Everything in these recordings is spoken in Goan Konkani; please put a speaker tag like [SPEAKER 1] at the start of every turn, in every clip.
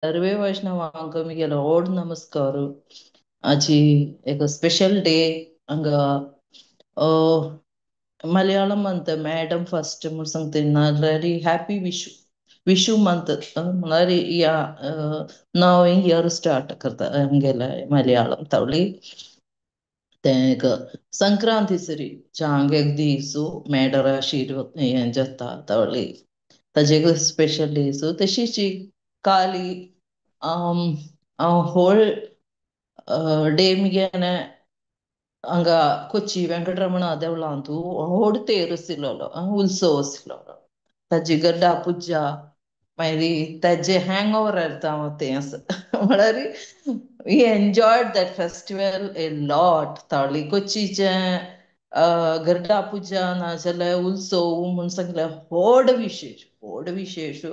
[SPEAKER 1] सर्वे वैष्णवांक म्हगेलो व्हड नमस्कार. आजी एक स्पेशल डे हांगा मलयाळम मंथ मॅडम फस्ट म्हूण सांगता नाल्यार हॅपी विशू विशू मंथ म्हळ्यार या नवें इयर स्टार्ट करता आमगेले मलयाळम तावली. तें एक संक्रांती सरी चांग एक दीस मेडराशी हें जाता तावली ताजे एक स्पेशल दीस. तशीच काली होल डे मुगेने हांगा कोची वेंकटरमण देवळांतू व्हड तेर आशिल्लो, उत्सव आशिल्लो. ताजी गड्डा पुजा मागीर ताजे हँग ओवर येता तें आसा म्हळ्यार we enjoyed that festival a lot. Tawli कोचीचें गरडा पुजा नाजाल्यार उत्सव म्हूण सांगल्यार व्हड विशेश, व्हड विशेश.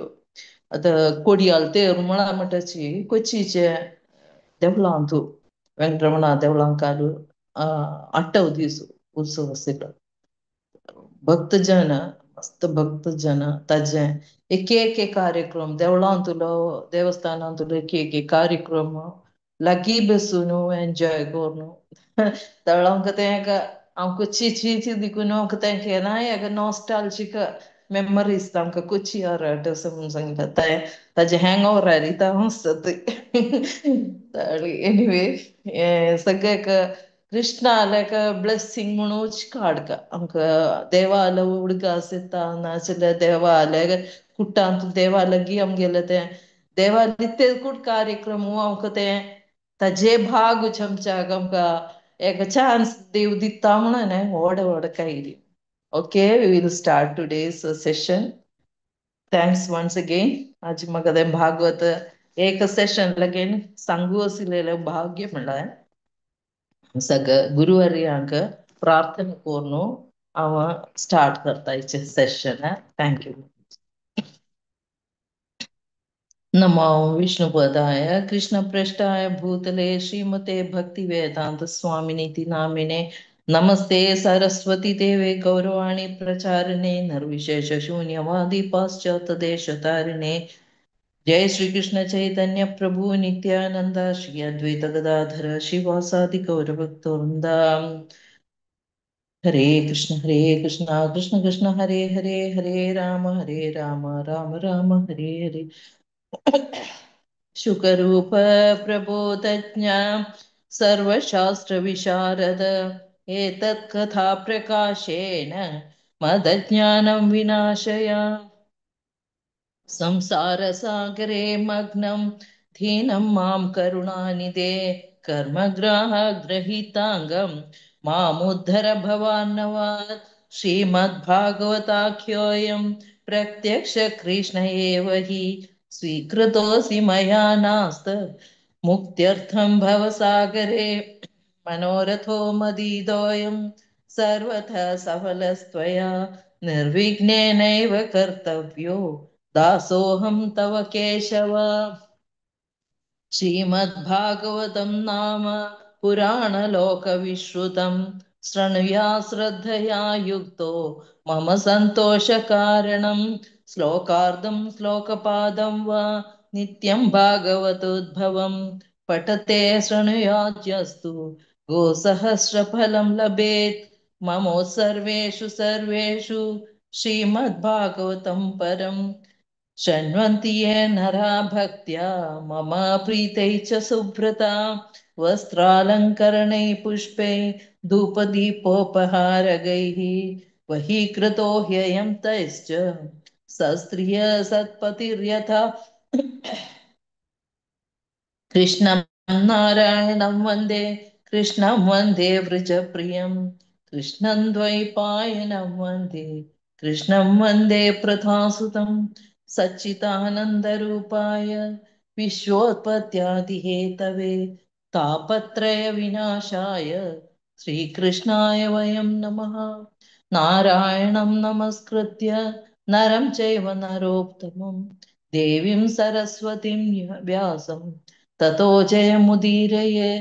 [SPEAKER 1] आतां कोडियाल तेर म्हणा म्हणटाची कोचीचें देवळांतू वेंकटरमणा देवळांकालू आठव दीस उत्सव आशिल्लो. भक्तजन मस्त भक्तजन ताजे एक एक कार्यक्रम देवळांतलो देवस्थानांतलो एक एक कार्यक्रम लागीं बसून एन्जॉय करून देवळांक तें हांव कोची देखून आमकां तें केन्नाय एक नॉस्टाल्जीक मेमरीज आमकां कोची आराट अशें म्हूण सांगता तें ताजें हँग ओवर दिता आसत. एनिवे हें सगळें कृष्णालेक ब्लेसिंग म्हणूच काडका आमकां देवालो उडगास येता नाजाल्यार देवाले कुटांत देवा लागीं आमगेलें तें देवा नित्य कार्यक्रम आमकां तें ताजे भाग चमच्याक आमकां एक चान्स देव दिता म्हणून व्हड व्हड Kairi. Okay, we will start today's session. Thanks once again. आज म्हाका तें भागवत एक सेशन लगेन सांगू आशिल्लें भाग्य म्हणल्यार सगळं गुरुवर्यांक प्रार्थना करून हांव स्टार्ट करता हेचें सेशन. Thank you. नमो विष्णुपदाय कृष्णप्रेष्ठाय भूतले श्रीमते भक्तिवेदांत स्वामिनिति नामिने नमस्ते सरस्वती देवे गौरवाणी प्रचारिणे निर्विशेष शून्यवादी पाश्चात्य देशतारिणे. जय श्री कृष्ण चैतन्य प्रभु नित्यानंद श्री अद्वैत गदाधर शिवासादि गौरभक्तवृंद. हरे कृष्ण कृष्ण कृष्ण हरे हरे हरे राम राम राम हरे हरे. शुकरूप प्रबोधज्ञ सर्वशास्त्र विशारद एतत् कथा प्रकाशेन मदज्ञानं विनाशय. संसारसागरे मग्नं दीनं मां करुणानिधे कर्मग्राहग्रहीताङ्गं मामुद्धर भवान्नवात्. श्रीमद्भागवताख्योऽयं प्रत्यक्ष कृष्ण एव हि स्वीकृतोऽसि मया नास्त मुक्त्यर्थं भवसागरे. मनोरथो मदीदोऽयं सर्वथा सफलस्त्वया निर्विघ्नेनैव कर्तव्यो दासोऽहं तव केशव. श्रीमद्भागवतं नाम पुराणलोकविश्रुतं शृणुया श्रद्धया युक्तो मम सन्तोषकारणं. श्लोकार्धं श्लोकपादं वा नित्यं भागवतोद्भवं पठते शृणुयाद्यस्तु गोसहस्रफलं लभेत्. ममो सर्वेषु सर्वेषु श्रीमद्भागवतं परं शृण्वन्ति ये नरा भक्त्या मम प्रीतै च सुव्रता. वस्त्रालङ्करणैः पुष्पैः धूपदीपोपहारगैः वहीकृतो ह्ययं तैश्च सस्त्रिय सत्पतिर्यथा. कृष्णं नारायणं वन्दे कृष्णं वन्दे व्रजप्रियं कृष्णं द्वैपायनं वन्दे कृष्णं वन्दे प्रथासुतं. सच्चिदानन्दरूपाय विश्वोत्पत्त्यादिहेतवे तापत्रयविनाशाय श्रीकृष्णाय वयं नमः. नारायणं नमस्कृत्य नरं चैव नरोत्तमं देवीं सरस्वतीं व्यासं ततो जयमुदीरये.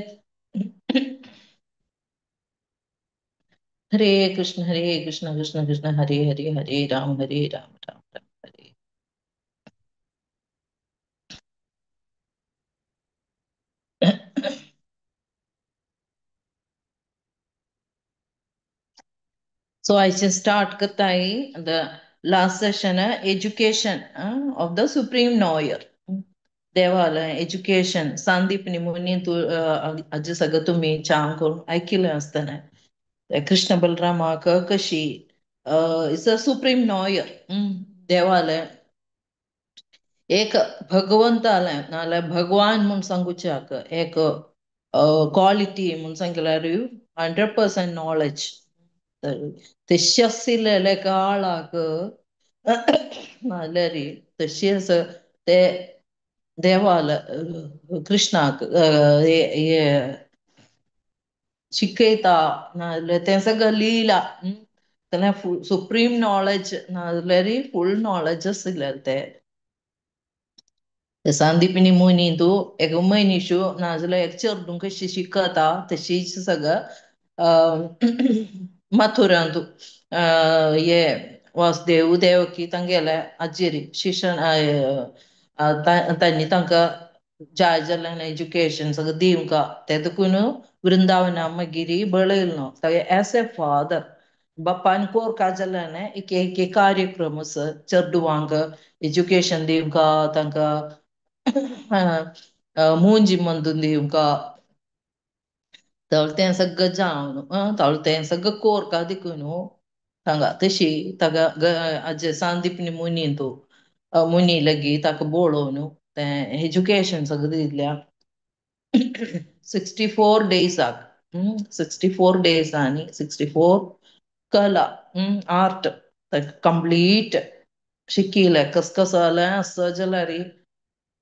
[SPEAKER 1] हरे कृष्ण कृष्ण कृष्ण हरे हरे हरे राम राम राम हरे. सो आयचें स्टार्ट करताय the last session education of the supreme knower. देवालय एज्युकेशन सांदीपनी मुनी तूं हाजे सगळं तुमी छान करून आयकिलें आसतलें. कृष्ण बलरामाक कशी it's a supreme knower. देवालय एक भगवंतालें नाल्यार भगवान म्हूण सांगुच्याक एक क्वालिटी म्हूण सांगल्यार 100% नॉलेज. तशी आशिल्ले काळाक नाल्यार तशी आसा ते देवाल कृष्णाक शिकयता नाजाल्यार तें सगळें लिला जाल्यार सुप्रीम नॉलेज नाजाल्यार फूल नॉलेज आशिल्लें ते. सांदीपनी मुनी तूं एक मनीशू नाजाल्यार एक चेडूं कशी शिकता तशीच सगळं मथुरांतू हे वासुदेव देवकी तांगेले आजेरी शिक्षण तांणी तांकां जाय जाल्यार एज्युकेशन सगळें दिवंका ते देखून वृंदावना मागीर बळयलो एज ए फादर. बापान कोरका जाल्यार एक एक कार्यक्रम आसा चेडवांक एज्युकेशन दिवंका तांकां मुंजी मंदून दिवंका. तावळ तें सगळें जावन तावळ तें सगळें कोरका देखून तांगा तशी ताका आजे सांदीपनी मुनी तूं मुनी लगी ताका बोळोवन तें एज्युकेशन सगळें दिल्या 64 डेजाक. 64 डेज आनी 64 कला आर्ट कंप्लीट शिकिलें कस कस जालें आसा जाल्यार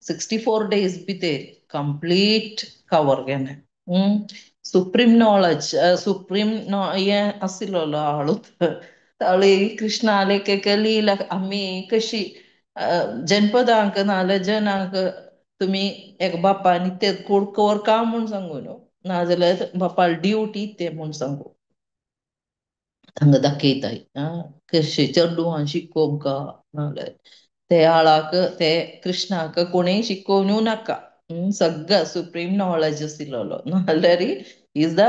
[SPEAKER 1] 64 डेज भितर कंप्लीट कवर केलें. सुप्रीम नॉलेज सुप्रीम हें आशिल्लो आळू तावळी कृष्णाले एक लीला आमी कशी जनपदांक नाजाल्यार जनांक तुमी एक बापान ते कोर का म्हूण सांगू न्हू नाजाल्यार बापाल ड्युटी ते म्हूण सांगू तांकां दाखयताय कशें चेडवां शिकोवंक नाजाल्यार ते आळाक ते कृष्णाक कोणेय शिकोवनू नाका. सगळं सुप्रीम नॉलेज आशिल्लो नाजाल्यार is the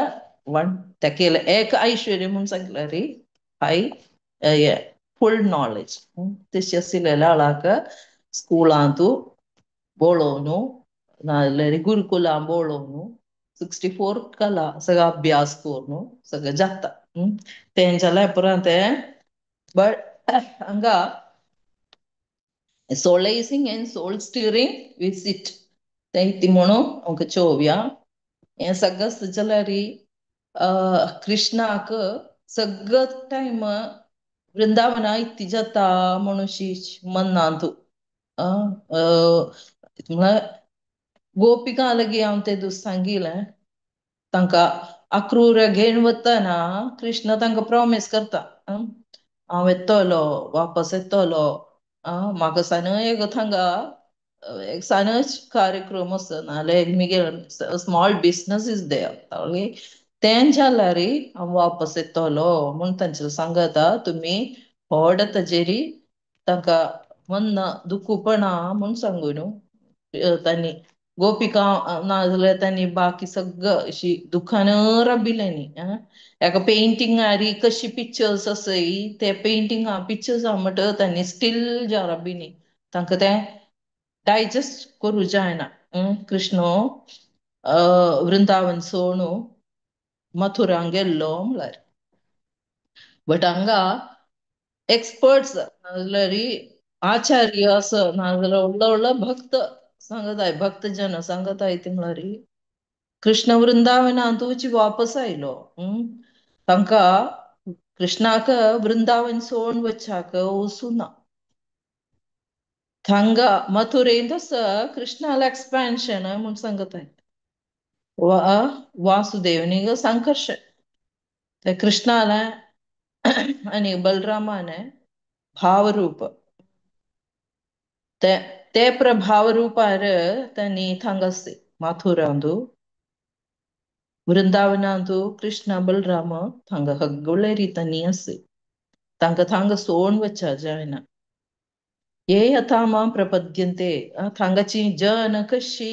[SPEAKER 1] one ताकेले एक ऐश्वर्य म्हूण सांगल्यार हाय फूल नॉलेज. तशी आशिल्ल्या आळाक स्कुलांतू बोळोवन नाजाल्यार गुरुकुलां बोळोवन 64 कला सगळो अभ्यास करून सगळें जाता. तें जाल्या उपरांत तें बट हांगा सोलेसिंग एंड सोल स्टिरींग विजीट तें इतलें म्हणून आमकां चोवया. हें सगळें आसता जाल्यार कृष्णाक सगळो टायम वृंदावना इतली जाता म्हणून मनांतू म्हळ्यार गोपिका लागीं हांव ते दीस सांगिलें तांकां अक्रूर घेवन वतना कृष्ण तांकां प्रॉमीस करता हांव येतलो वापस येतलो म्हाका सान एक थांगा एक सानच कार्यक्रम आसा नाजाल्यार मुगे स्मॉल बिजनस is there. तें जाल्यार हांव वापस येतलो म्हूण तांचे सांगता तुमी व्हड ताजेर तांकां मन्न दुखुपणा म्हूण सांगू न्हू तांणी गोपिका नाजाल्यार तांणी बाकी सगळं अशी दुखान राबिल्यांनी. एका पेंटिंग आरी कशी पिक्चर्स आसय ते पेंटिंग पिक्चर्स म्हणटा तांणी स्टील जा राबिनी तांकां तें डायजस्ट करूं जायना. कृष्ण वृंदावन सोणू मथुरांक गेल्लो म्हळ्यार बट हांगा एक्सपर्ट्स नाजाल्यार आचार्य असो नाजाल्यार व्हडलो व्हडलो भक्त सांगताय भक्तजन सांगताय ती म्हळ्यार कृष्ण वृंदावनांतूच वापस आयलो. तांकां कृष्णाक वृंदावन सोण वचाक वचूना. थांगा मथुरेंत आसा कृष्णाला एक्सपान्शन म्हूण सांगताय वासुदेवनी संकर्ष ते कृष्णाला आनी बलरामाने भावरूप ते ते प्रभाव रूपार तांणी थांगासि मथुरांतू वृंदावनांतू कृष्ण बलराम थांगा हगुळे रितांनी आसे तांकां थांगा सोण वचा जायना. ये यथा मां प्रपद्यन्ते थांगाची जन कशी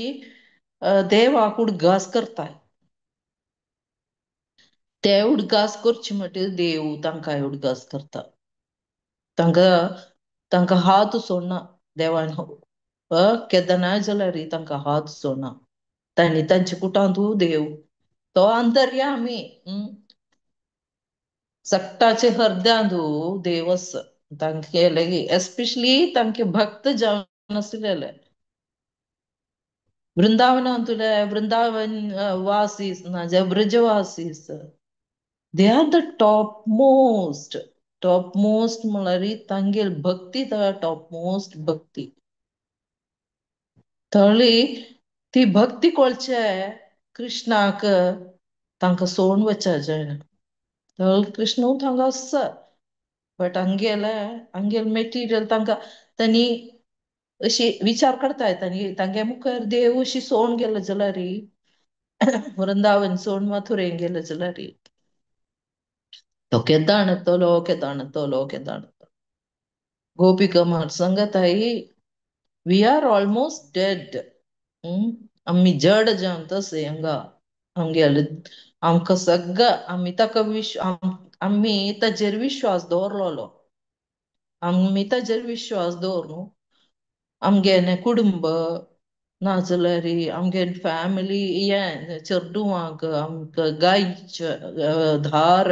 [SPEAKER 1] देवाकूड घास करताय. ते उडगास करचे म्हणटकीर देव तांकां उडगास करता. तांकां तांकां हात सोडना देवान. केदनाय जाल्यार तांकां हात सोडना. तांणी तांच्या कुटांतू देव तो अंतर्यामी. सगटाचे हृदयांतू देव आसा. तांगेले एस्पेशली तांचे भक्त जावन आसलेले वृंदावनांतुले वृंदावन वासीस ना ब्रजवासीस, they are the top most. Top most म्हळ्यार तांगेल भक्ती टॉप मोस्ट भक्ती. थळी ती भक्ती कोळचे कृष्णाक तांकां सोण वचा जायना. थळ कृष्ण थांगा आसा बट हांगेले हांगेले मेटिरियल तांकां तांणी अशी विचार करताय. तांणी तांगे मुखार देव अशी सोण गेले जाल्यार, वृंदावन सोण मथुरेन गेले जाल्यार तो केदाण येतलो केदाण येतलो केदाण येतलो. गोपिका मार सांगताय we are almost dead. आमी जड जावन तशें हांगा आमगेले आमकां सगळं आमी ताका आमी ताजेर विश्वास दवरलेलो. आमी ताजेर विश्वास दवरून आमगेलें कुटुंब नाजाल्यार आमगे फॅमिली हें चेडवांक आमकां गायचे धार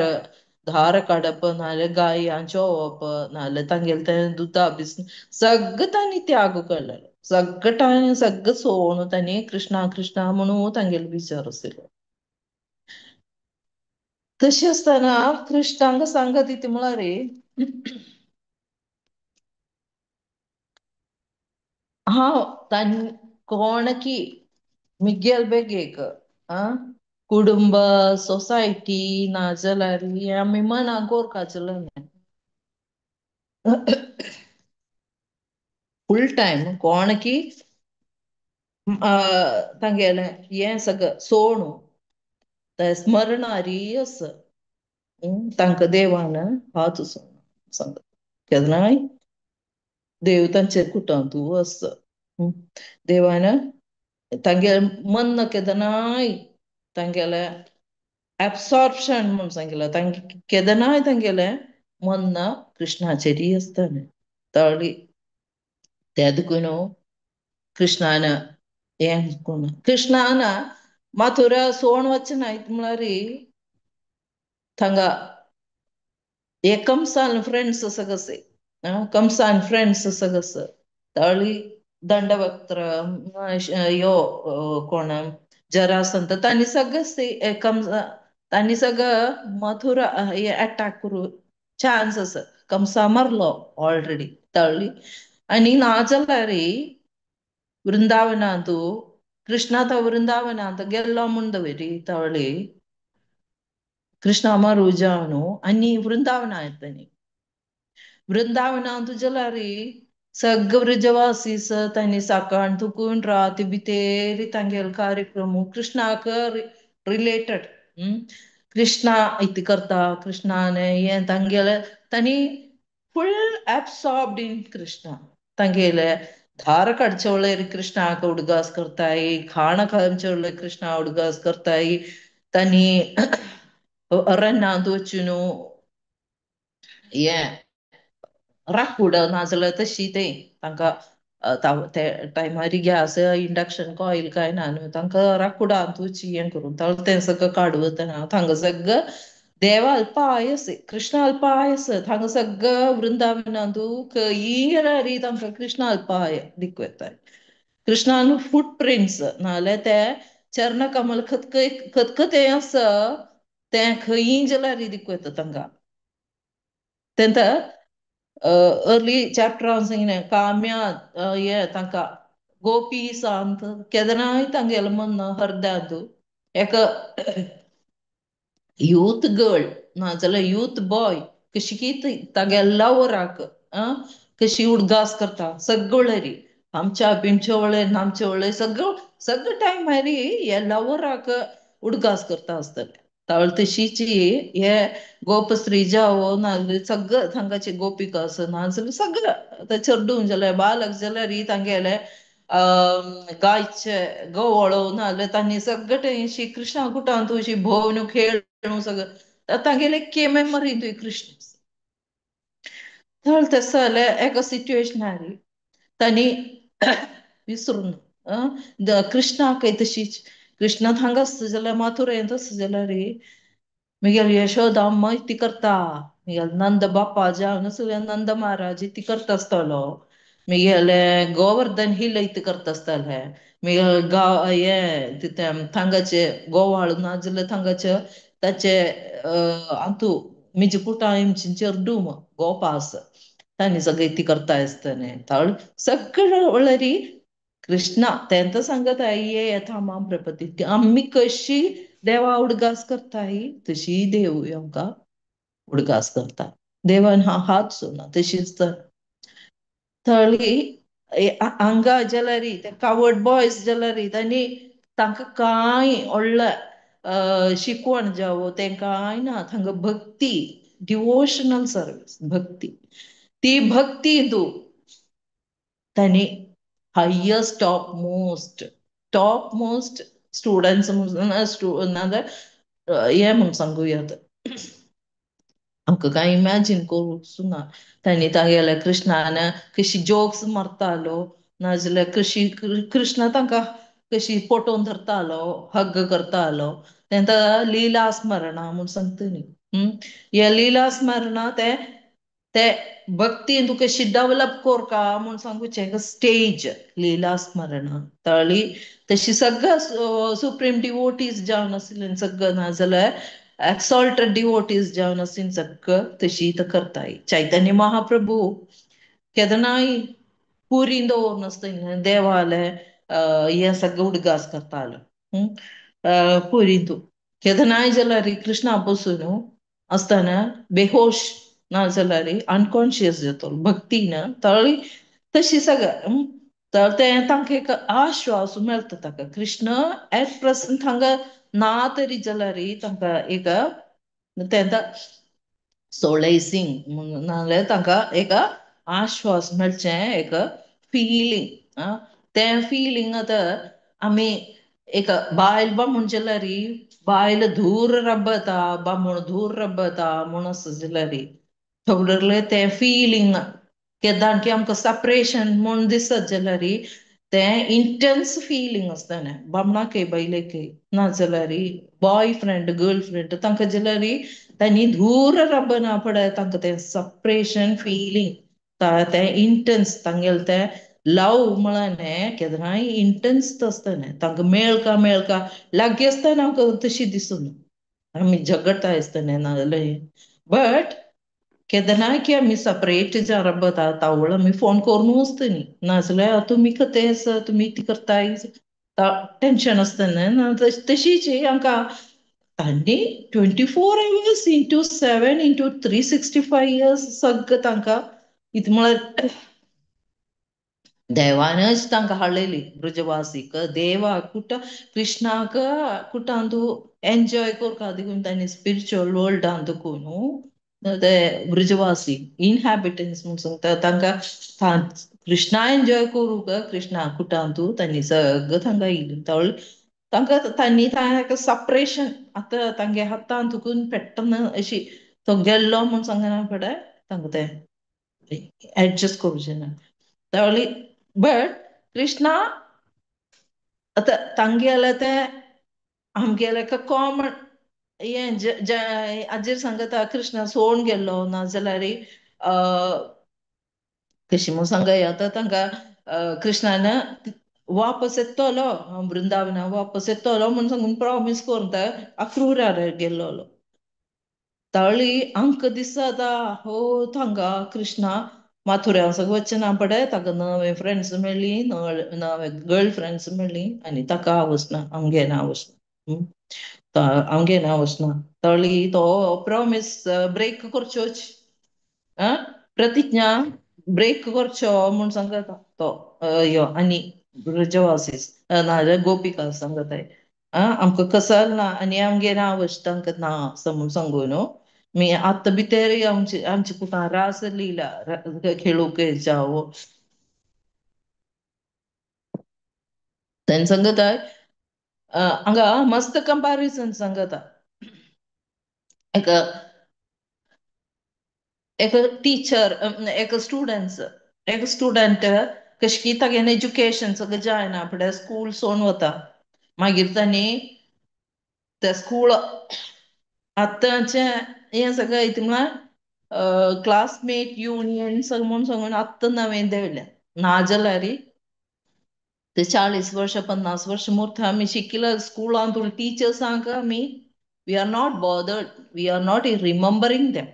[SPEAKER 1] धार काडप नाजाल्यार गायां चोवप नाजाल्यार तांगेलें तें दुदा बिजनेस सगळें तांणी त्याग केलेलो. सगळें तांणी सगळें सोडून तांणी कृष्णा कृष्णा म्हणून तांगेलो विचार आशिल्लो. तशें आसतना कृष्णांक सांगत ती म्हळ्यार हांव तांणी कोण की मिगेल बेगेक कुटुंब सोसायटी नाजाल्यार आमी मनाक कोरकाचेलें फूल टायम कोण की तांगेलें हें सगळें सोणू ते स्मरणारी आसा. तांकां देवान हात सांगता केन्नाय देव तांचे कुटांतू आसा. देवान तांगेलें मन केदनाय तांगेलें एब्सॉर्प्शन म्हूण सांगिल्लें तांगे केदनाय तांगेलें मन कृष्णाचेर आसतालें. तळी ते देखून कृष्णान हें कोण कृष्णान मथुरा सोण वचना म्हळ्यार थांगा हे कंसान फ्रेंड्स सगळे कंसान फ्रेंड्स सगळे तळी दंडवक्त्र यो कोण जरासंत तांणी सगळे कंस तांणी सगळं मथुरा हे अटॅक करू चान्स आसा. कंसा मारलो ऑलरेडी तळी आनी नाजाल्यार वृंदावनांतू कृष्णा तो वृंदावनांत गेल्लो म्हूण दवरी तळी कृष्णा मारू जावन आनी वृंदावना येतानी वृंदावनांत जाल्यार सगळे ब्रजवासीस तांणी सकाळ तुकून रात भितेरी तांगेलो कार्यक्रम कृष्णाक रिलेटेड. कृष्णा इतलें करता कृष्णान हें तांगेलें तांणी फूल एब्सॉर्ब्ड इन कृष्णा. तांगेले धार काडचे वळेर कृष्णाक उडगास करताय, खाण खावचे वळेर कृष्णा उडगास करताय. तांणी अरण्यांत वचून हें राकूड नाजाल्यार तशी तें तांकां ते टायमार गॅस इंडक्शन कॉयल काय ना न्हू तांकां राकुडांत वची हें करून तें सगळें काडून वतना थांगा सगळं देवा अल्पायस कृष्ण अल्पायस थांगा सगळं वृंदावनांतू खंयी गेल्यार तांकां कृष्ण अल्पाय दिकू येता. कृष्णान फूट प्रिंट्स नाजाल्यार ते चरण कमल खतखते खतखतें आसा तें खंयी जाल्यार दिकू येता तांकां. तेंत अर्ली चॅप्टर सांगिल्लें काम्या हें तांकां गोपी सांत केदनाय तांगेलें मन हरद्यांत एक यूथ गर्ल नाजाल्यार यूथ बॉय कशी की तागेल्या लवराक कशी उडगास करता सगळेरी आमच्या बिमच्या वळे नामच्या वळे सगळं सगळं टायम मारी हे लवराक उडगास करता आसतले. तावळ तशीची हे गोपस्त्री जावो नाजाल्यार सगळं थांगाचे गोपिका आसा नाजाल्यार सगळं आतां चेडूं जाल्यार बालक जाल्यार तांगेले गायचे गवळो नाजाल्यार तांणी सगळे श्री कृष्णा कुटान तुशी भोवन खेळणू सगळें तांगेले के मेमरी तुय कृष्ण थळ तसं जाल्यार एका सिट्युएशनार तांणी विसरून कृष्णाकय तशीच कृष्णा हांगा आसता जाल्यार माथुरेंत आसता जाल्यार मुगेली यशोदा अम्मा ती करता, मुगेले नंद बाप्पा जावन सगळे नंद महाराज ती करता आसतलो, मुगेले गोवर्धन हिल ती करता आसताले, मुगेले गांव हे तिथे थांगाचे गोवाळ नाजाल्यार थांगाचे ताचे अंतू मिजी कुटां आमची चेरडूम गोपास तांणी सगळे ती करता आसतने. थळ सगळे वळरी कृष्णा तेंत सांगत ये येता माम प्रपती आमी कशी देवा उडगास करताय तशी देव आमकां उडगास करता. देवान हा हात सोना तशीच तर थळी हांगा जाल्यार ते कावड बॉयज जाल्यार तांणी तांकां कांय व्हडलें शिकवण जावं तें कांय ना, थांगा भक्ती डिवोशनल सर्वीस भक्ती, ती भक्ती तूं तांणी highest top most students नाजाल्यार हें म्हूण सांगूया आमकां कांय इमॅजीन करूंक ना. तांणी तागेल्या कृष्णान कशी जोक्स मारतालो नाजाल्यार कशी कृष्णा तांकां कशी पोटोवन धरतालो हग करतालो तेंकां लिला स्मरणा म्हूण सांगता न्ही. ह्या लिला स्मरणा ते ते भक्ती तुका कशी डेवलप कोरका म्हूण सांगूचें स्टेज लिला स्मरणा तळी तशी सगळं सुप्रीम डिवोटीज जावन आशिल्ले सगळं नाजाल्यार एक्सॉल्टेड डिवोटीज जावन आशिल्ले सगळं तशी तो करताय. चैतन्य महाप्रभू केदनाय पुरीन दवरून आसता देवाले हें सगळें उडगास करतालो पुरींतू केदनाय जाल्यार कृष्णा बसून आसतना बेहोश ना जाल्यार अनकॉन्शियस जातलो भक्ती ना तळी तशी सगळें तर तें तांकां एक आश्वास मेळटा ताका कृष्ण एट प्रेसंट हांगा ना तरी जाल्यार तांकां एक तेंकां सोळेसिंग नाजाल्यार तांकां एक आश्वास मेळचें एक फिलींग. तें फिलींग आतां आमी एक बायल बामूण जाल्यार बायल धूर रब्बता बामूण धूर रब्बता म्हूण आसता जाल्यार थोडले तें फिलींग केदां की आमकां सेपरेशन म्हूण दिसत जाल्यार तें इंटेन्स फिलींग आसता बामणाकय बायलेकय नाजाल्यार बॉय फ्रेंड गर्ल फ्रेंड तांकां जाल्यार तांणी धूर रब्बना पडय तांकां तें सेपरेशन फिलींग तें इंटेन्स तांगेलें तें लव म्हळ्यार केन्नाय इंटेन्स आसता तांकां मेळका मेळका लागीं आसतना आमकां तशी दिसून आमी झगडटा आसतना नाजाल्यार बट केदनाय की आमी सेपरेट जावन रब्बता तावळ आमी फोन करून न्ही नाजाल्यार तुमी कतें आसा तुमी कितें करताय टेंशन आसतना ना तशीच आमकां तांणी 24 hours into 7 into 365 years सगळें तांकां कितें म्हळ्यार देवानच तांकां हाडलेली ब्रजवासीक देवा कुट कृष्णाक कुटांतू एन्जॉय करता देखून तांणी स्पिरिच्युअल वर्ल्डान देखून न्हू ते ब्रजवासी इनहॅबिटन्स म्हूण सांगता तांकां कृष्णा एन्जॉय करूंक कृष्णा कुटांतू तांणी सगळं तांकां येयलें तळ तांकां तांणी तांकां सेपरेशन आतां तांगे हातान तुकून पेट्टना अशी तो गेल्लो म्हूण सांगना फुडें तांकां तें एडजस्ट करूचें ना तळी. बट कृष्णा आतां तांगेलें तें आमगेलें कॉमन हें आजेर सांगता कृष्णा सोडून गेल्लो नाजाल्यार कशी म्हूण सांगया आतां तांकां कृष्णान वापस येतलो वृंदावना वापस येतलो म्हूण सांगून प्रॉमीस करून ते अक्रुरार गेल्लो. तळी आमकां दिसता हो थांगा कृष्णा माथुऱ्या सगळं वचना पडे ताका नवे फ्रेंड्स मेळ्ळी नवे गर्ल फ्रेंड्स मेळ्ळी आनी ताका वचना आमगे ना वचना आमगे ना वचना तळी तो प्रॉमीस ब्रेक करचोच प्रतिज्ञा ब्रेक करचो म्हूण सांगता तो यो आनी ब्रजवासीस नाजाल्यार गोपिका सांगताय आमकां कसल ना आनी आमगे ना वचता तांकां ना असो म्हूण सांगू न्हू मी आतां भितर आमची आमची कुटां रास लिला खेळूंक जावं तेन्ना सांगता हांगा मस्त कंपॅरिजन सांगता. एक एक टीचर, एक स्टुडंट्स, एक स्टुडंट कशें की तागेलें एज्युकेशन सगळें जायना फुडें स्कूल सोडून वता. मागीर तांणी ते स्कूल आतांचें हें सगळें कितें म्हळ्यार क्लासमेट युनियन सगळें म्हूण सांगून आत्तां नवें देंवलें. नाजाल्यार ते 40 वर्सां 50 वर्सां मोर्थ आमी शिकिल्ले स्कुलांत टिचर्सांक आमी we are not bothered, we are not remembering them.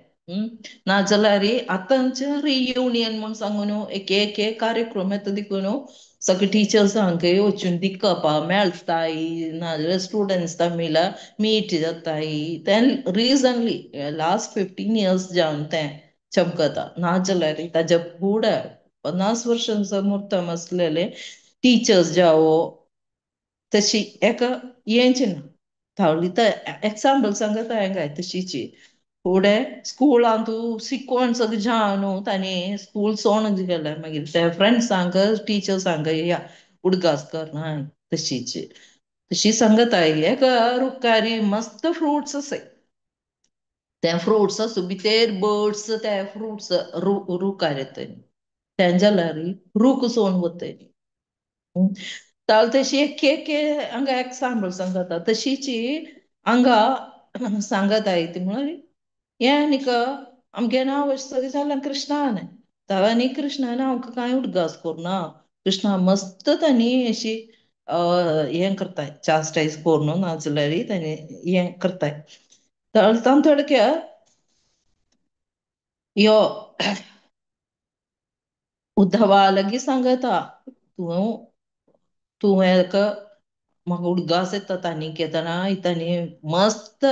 [SPEAKER 1] नाजाल्यार आतांचें रियुनियन म्हूण सांगून एक एक एक कार्यक्रम येता देखून सगळे टिचर्सांक वचून दिकपा मेळटाय, नाजाल्यार स्टुडंट्स तामिला मीट जाताय. तें रिसंटली लास्ट 15 इयर्स जावन तें चमकता. नाजाल्यार ताच्या फुडें 50 वर्सांचो मुर्तम आसलेले टिचर्स जावो तशी एका हेंच ना. तावली तर एग्जाम्पल सांगता हांगा तशीची. फुडें स्कुलांत शिकोवन सगळें जावन न्हू तांणी स्कूल सोडून गेले. मागीर ते फ्रेंड्सांक टिचर्सांक या उडगास करना तशीच तशी सांगता. एका रुखारी मस्त फ्रुट्स आसाय. ते फ्रुट्स आसूं भितर बर्ड्स ते फ्रुट्स रुखार येताय. तें जाल्यार रूख सोडून वताय. ताल तशी एक एक हांगा एग्जाम्पल सांगता. तशीच हांगा सांगता ती म्हळ्यार हें आनीक आमगे नांव सगळें जालें कृष्णान. तांव आनी कृष्णान आमकां कांय उडगास करुना. कृष्णा मस्त तांणी अशी हें करताय, चास्टायज करून नाजाल्यार तांणी हें करताय. तांचे थोडक्या यो उद्धवा लागीं सांगता तूं तूं एक म्हाका उडगास येता तांणी घेतना तांणी मस्त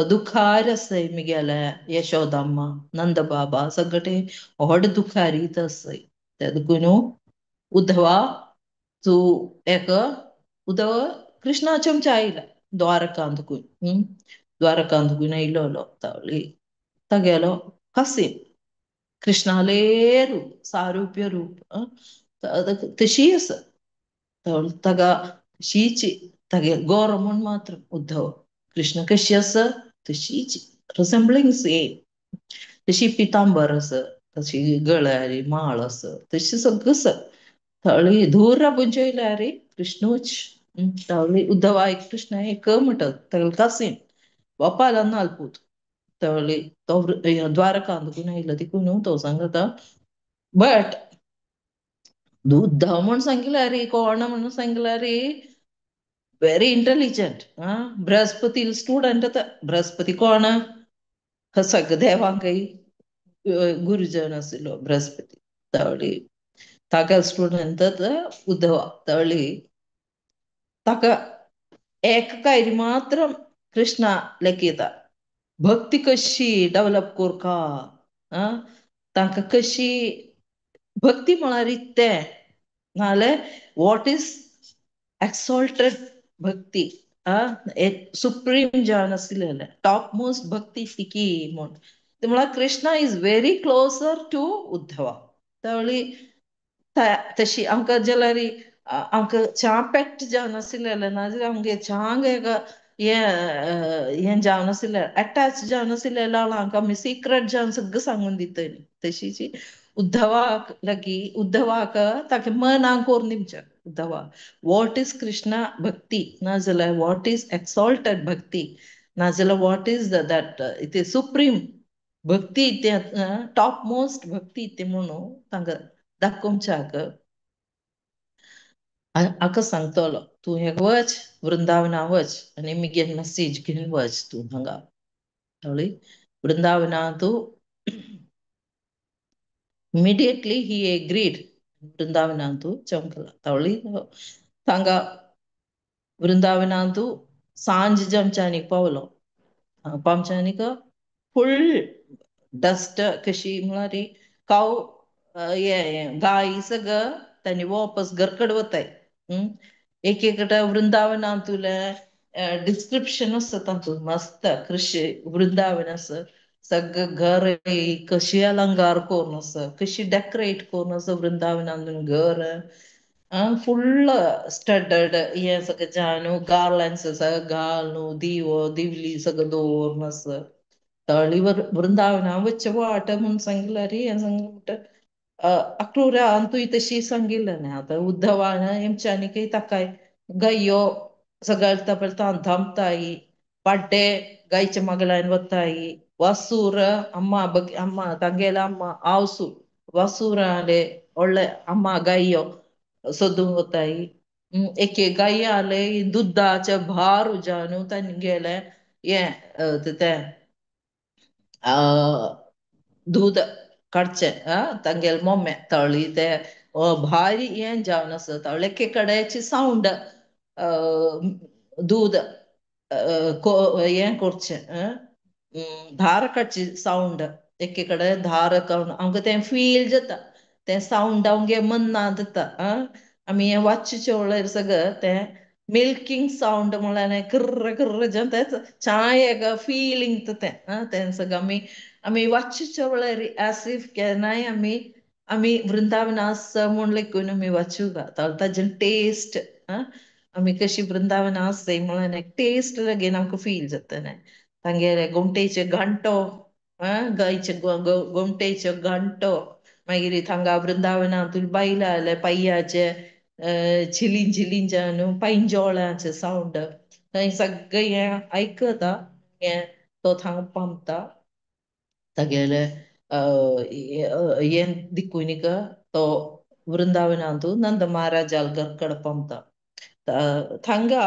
[SPEAKER 1] दुखार आसाय मिगेले यशोदाम्मा नंदबाबा सगळे व्हड दुखारीत आसाय. ते देखून उद्धवा तूं एक उद्धव कृष्णा चमचा आयला द्वारकांतकून, द्वारकांतकून आयलोलो. तावली तागेलो कसीन कृष्णाले रूप सारूप्य रूप तशी आसा. ताका तशीच तागे गौरव म्हूण मात्र उद्धव कृष्ण कशी आसा तशीच रिसेंबलिंग सेम. तशी पितांबर आसा, तशी गळ्यारी माळ आसा, तशी सगळं आसा. थळी धूर पुंजयल्यार कृष्णूच. तावली उद्धवा एक कृष्ण एक म्हणटात तागेलो कसीन बापाला नालपूत. तावली तो द्वारकांतकून आयलो देखून तो सांगता. बट उद्धव म्हूण सांगल्यार कोण म्हणून सांगल्यार very intelligent. Brihaspati student. Brihaspati कोण सगळे देवांकय गुरुजन आशिल्लो बृहस्पती. तावली ताका स्टुडंट उद्धवा. तावली ताका एक कायरी मात्र कृष्णा लेखयता भक्ती कशी डेव्हलप करका, तांकां कशी भक्ती म्हळ्यार तें नाजाल्यार what is exalted भक्ती, एक सुप्रीम जावन आशिल्लें टॉप मोस्ट भक्ती तिकी म्हूण. ते म्हळ्यार Krishna is very closer to Uddhava. Tawli तशी आमकां जाल्यार आमकां च्या पेट जावन आशिल्लें नाजाल्यार आमगे चांग एक हें हें जावन आशिल्लें अटॅच जावन आशिल्लें आमकां आमी सिक्रेट जावन सगळें सांगून दितलीं. तशीच उद्धवाक लागीं उद्धवाक ताका मनाक करून दिवचें उद्धवा what is Krishna भक्ती, नाजाल्यार what is exalted भक्ती, नाजाल्यार what is that इतें सुप्रीम भक्ती, तें टॉप मोस्ट भक्ती तें म्हणून तांकां दाखोवच्याक हाका सांगतलो तूं हें वच वृंदावना वच आनी मिगे मेसेज घेवन वच तूं हांगा. कळ्ळी वृंदावना तूं इमिडिएटली ही एग्रीड. वृंदावनांतु चमकला. तावली तांगा वृंदावनांतु सांज जमच्यानीक पावलो. पावच्यानीक फुल डस्ट कशी म्हळ्यार काव हे गाय सगळं तांणी वापस घरकड वताय. एक एकटा वृंदावनांतुले डिस्क्रिप्शन आसा तातूंत मस्त कृषी वृंदावन आसा सगळं घर कशी अलंकार करून आसा, कशी डेकोरेट करून आसा वृंदावनांतून घर. फुल्ल स्टडड हें सगळें जावन गार्लन्स सगळें घालून दिवो दिवली सगळें दवरून आसा. तळी वृंदावना वच्चे वाट म्हूण सांगिल्लें रे हें सांगलें म्हणटा अक्रूरान तुवें तशी सांगिल्लें आतां उद्धवान हेमच्यानी ताकाय गयो सगळ्या पळय धांपताय पाड्डे गायच्या मगलान वताय वसूर अम्मा बग अम्मा तांगेले अम्मा आवसू वसूराले ಒಳ್ಳೆ ಅಮ್ಮ गायो सोदूंक वताय. एके गायाले दुधाचे भार जावन तांगेले हें तें दूद काडचें तांगेले मोमे तळी ते भारी हें जावन आसा. तळ्ळे एके कडेची सावंड दूद हें करचें धार काडची सावंड एके कडेन धार आमकां तें फील जाता तें सावंड आमगे मनांत जाता. आमी हें वाचचे वळेर सगळें तें मिल्किंग सावंड म्हणल्यार किर्र किर्र जावन तें छान एक फिलींग तें तें सगळें आमी आमी वाचचे वळेर एज if केन्नाय आमी आमी वृंदावन आसा म्हूण लेगून आमी वाचूंक ताजें टेस्ट आमी कशी वृंदावन आसय म्हणून एक टेस्ट लागीं आमकां फील जाता. तांगेले गोमटेचे घंटो गायचे गोमटेच्यो घंटो मागीर थांगा वृंदावनांत बायलां जाल्यार पांयाचे झिलीं झिलीं जावन पांयजोळांचे सावंड थंय सगळें हें आयकता हें तो थांगा पामता तागेले हें दिकूनिका तो वृंदावनांतू नंद महाराजाल घर पामता. थांगा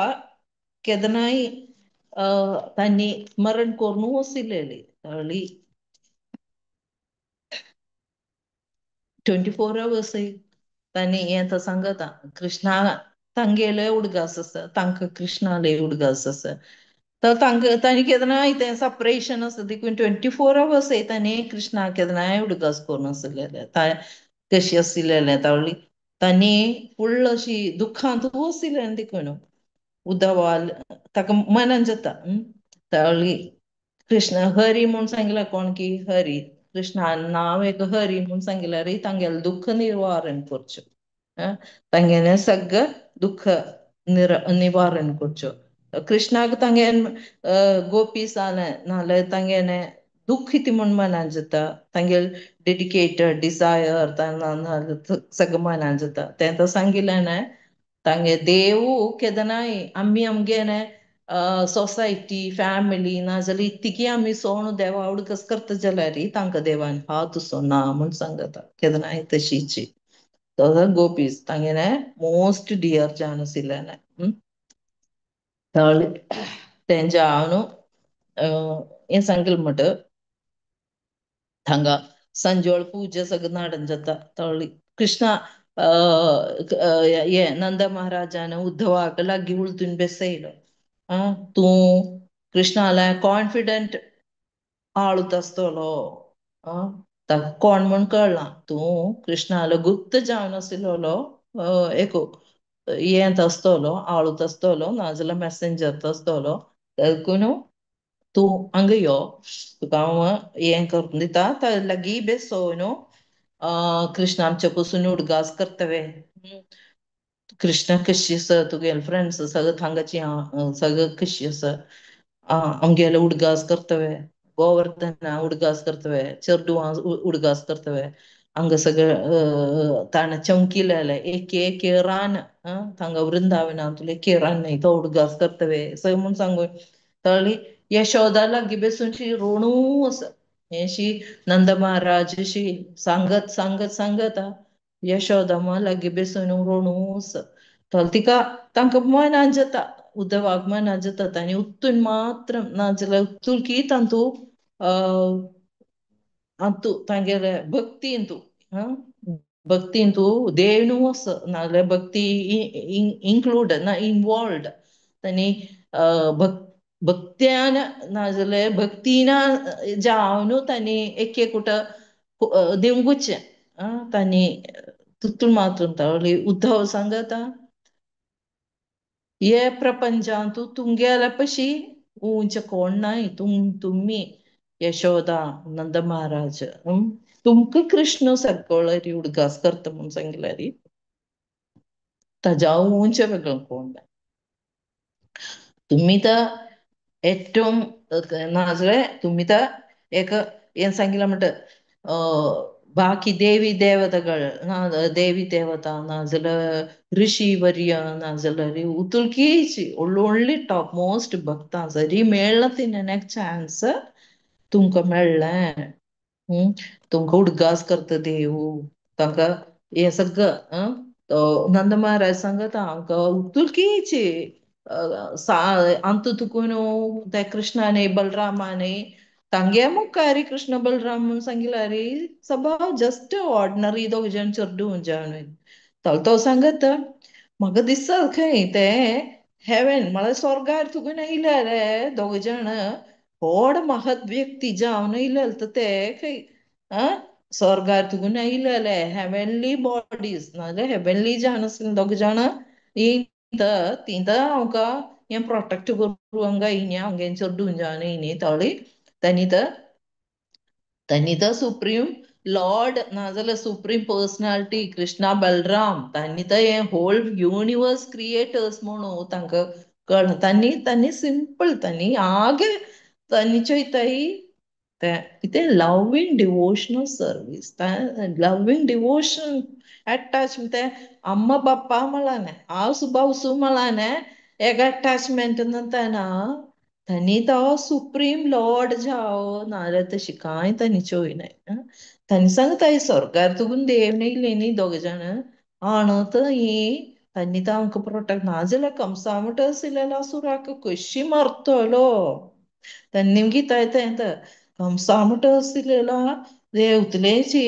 [SPEAKER 1] केदनाय तांणी स्मरण करून वसिलेली तळी 24 आवर्स तांणी हें तो सांगता कृष्णा तांगेले उडगास आसा तांकां कृष्णाले उडगास आसा. तर तांकां तांणी केन्नाय तें सेपरेशन आसा देखून 24 आवर्स तांणी कृष्णा केन्नाय उडगास करून आसलेले कशी आशिल्लें तावळी तांणी फुल्ल अशी दुख्खांत वसिल्लें देखून उद्धवाल ताका मनान जाता. तावळी कृष्ण हरी म्हूण सांगिल्लें कोण की हरी कृष्णान नांव एक हरी म्हूण सांगिल्लें रे तांगेलें दुख्ख निवारण करचें तांगेलें सगळें दुख्ख निवारण करचें. कृष्णाक तांगे गोपी जालें नाजाल्यार तांगेलें दुख्ख कितें म्हूण मनान जाता तांगेलें डेडिकेटेड डिजायर सगळें मनान जाता तें तो सांगिल्लें न्हय तांगे देवू केदनाय आमी आमगे सोसायटी फॅमिली नाजाल्यार इतकी आमी सोण देवा उडकस करता जाल्यार तांकां देवान हात असो ना म्हूण सांगता केदनाय तशीची तो गोपीस तांगेले मोस्ट डियर जावन आशिल्लें. तें जावन हें सांगलें म्हणटा थांगा संजोळ पूजा सगळें नाडन जाता. तळी कृष्णा हें नंद महाराजान उद्धवाक लागीं उलतून बेसयलो तूं कृष्णाला कॉन्फिडंट आळूत आसतलो ताका कोण म्हूण कळना तूं कृष्णालो गुप्त जावन आशिल्लो एक हें आसतलो आळूत आसतलो नाजाल्यार मॅसेंजर आसतलो देखून तूं हांगा यो तुका हांव हें करून दिता ताजे लागीं बेसो न्हू कृष्ण आमचे पसून उडगास करतवे कृष्ण कशी आसा तुगेले फ्रेंड्स सगळें थांगाची सगळें कशी आसा आमगेले उडगास करतवे गोवर्धना उडगास करतवे चेरडुवां उडगास करतवे हांगा सगळें ताणें चमकिलेलें एक एक रान थांगा वृंदावनांतलें एक रान न्हय तो उडगास करतवे सगळें म्हूण सांगून तळी यशोदा लागीं बेसून शी रोणू आसा हें नंद महाराज शी सांगत सांगत सांगत यशोदा लागीं बेसून रोणू आसा. तर तिका तांकां मनान जाता उद्धवाक मनान जाता तांणी उत्तून मात्र नाजाल्यार उत्तून की तांतू अंतू तांगेले भक्तींतू भक्तींतू देव न्हू आसा नाजाल्यार भक्ती इन्क्लूड ना इनवॉल्वड तांणी भक्त्यान नाजाल्यार भक्तीना जावन तांणी एक एकूट दिवंकूच तांणी तितून मात्र उद्धव सांगता हे प्रपंचांतू तुमगेल्या पशी उंच कोण नाय तुमी यशोदा नंद महाराज तुमकां कृष्ण सगळो उडगास करता म्हूण सांगिल्लें. ताज्या वेगळं कोण ना. तुम्ही तर ഏറ്റവും नाजले तुम्ही तर एक ಏನ್ सांगितलं म्हणतं बाकी देवी देवताಗಳು ದೇವಿ ದೇವತಾ नाजाल्यार ऋषी वर्य नाजाल्यार उतुलकीची ಒಳ್ಳೊಳ್ಳೆ ಟಾಪ್ ಮೋಸ್ಟ್ ಭಕ್ತ ಸರಿ मेळ्ळा तिने चान्स तुमकां मेळ्ळें. तुमकां उडगास करता देव तांकां हें सगळं नंद महाराज सांगता आमकां उतुलकीची अंतु तुकून ते कृष्णाने बलरामाने तांगे मुखारी कृष्ण बलराम म्हणून सांगितलं सभाव जस्ट ऑर्डिनरी दोग जण चेडूं जावन तो तो सांगत म्हाका दिसता खंय ते हेवेन म्हळ्यार स्वर्गार तुगून येयले रे दोग जण व्हड महत् व्यक्ती जावन येयले तर ते खंय स्वर्गार तुगून येयलेले हेवनली बॉडीज नाजाल्यार हेवनली जावन आसले दोग जाण तीं तर आमकां हें प्रोटेक्ट करूं हांगा येयनी आमगे चेडूं जावन येयनी तळी तांणी तर तांणी तर सुप्रीम लॉर्ड नाजाल्यार सुप्रीम पर्सनालिटी कृष्णा बलराम तांणी तर हें होल युनिवर्स क्रिएटर्स म्हणून तांकां कळना. तांणी तांणी सिंपल तांणी आगे तांणी चोयताय तें कितें लव्हींग डिवोशनल सर्वीस लव्हींग डिवोशन अटॅच तें अम्मा बाप्पा म्हळां आवसु बावसू म्हळां एक अटॅचमेंट ना तांणी तो सुप्रीम लॉर्ड जाव नाजाल्यार तशी कांय तांणी चोयनाय. तांणी सांगताय स्वर्गार तुगून देव येयले न्ही दोग जाण आणत ही तांणी तो आमकां प्रोटेक्ट नाजाल्यार कंसा म्हणटा आशिल्ल्या असुराक कशी मारतलो तांणी गीता येता कंसा म्हणटा आशिल्ल्या देवतलेची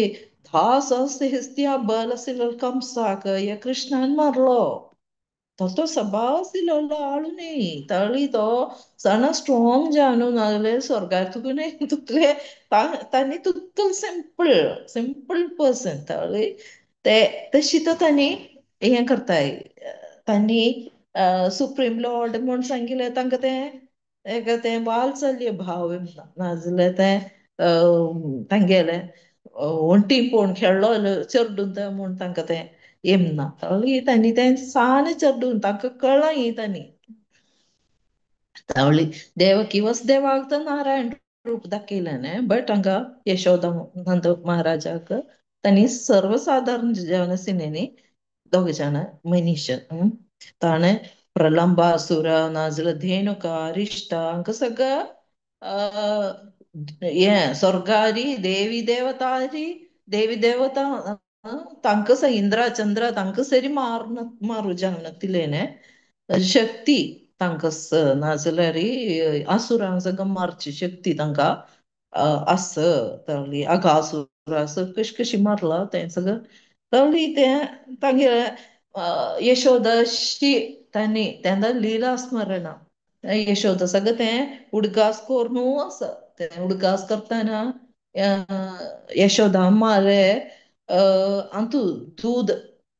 [SPEAKER 1] धास आसता बल आशिल्लो कंसाक ह्या कृष्णान मारलो. तो तो सभाव आशिल्लो आळू न्ही तळी तो सणा स्ट्रॉंग जावन नाजाल्यार स्वर्गार तुका न्ही तुकले तांणी तुतूल सिंपल सिंपल पर्सन तळी ते तशी तर तांणी हें करताय तांणी सुप्रीम लॉर्ड म्हूण सांगिल्लें तांकां तें एक तें वात्सल्य भाव नाजाल्यार तें तांगेलें वण्टी पळोवन खेळ्ळो चेडूं तें म्हूण तांकां तें येमना तावळी तांणी तें सान चेडूं तांकां कळ्ळां ही तांणी. तावळी देवकी वसुदेवाक तर नारायण रूप दाखयलें बट हांगा यशोदा नंद महाराजाक तांणी सर्वसाधारण जावन आशिल्लें न्ही दोग जाण मनीश. ताणें प्रलंबासुर नाजाल्यार धेनुका अरिश्टा हांकां सगळं हें स्वर्गारी देवी देवतारी देवी देवता तांकां इंद्रा चंद्रा तांकां सरी मारून मारू जावन तिलें शक्ती तांकां नाजाल्यार असुरांक सगळं मारची शक्ती तांकां आस तळी अघासुर असं कशी कशी मारला तें सगळं तळी तें तांगेलें यशोदाशी तांणी तेन्ना लिला स्मरणा यशोदा सगळं तें उडगास करून आसा तें उडगास करतना यशोदा मारे अंतू दूद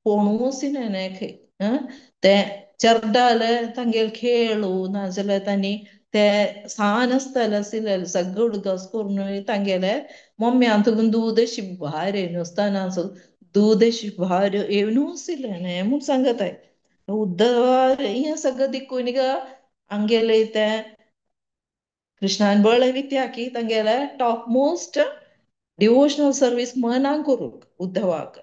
[SPEAKER 1] पोणू आशिल्लें खंय तें चेरडाले तांगेले खेळू नाजाल्यार तांणी ते सान आसताले आशिल्ले सगळें उडगास करून तांगेले मम्मी तुगून दूद अशी भायर येयनासतना दूद अशी भायर येवन आशिल्लें म्हूण सांगताय. उद्दवा हें सगळें दिकून गा आमगेलें तें कृष्णान बळ विद्या की तांगेले टॉप मोस्ट डिवोशनल सर्वीस मनाक करूंक उद्धवाक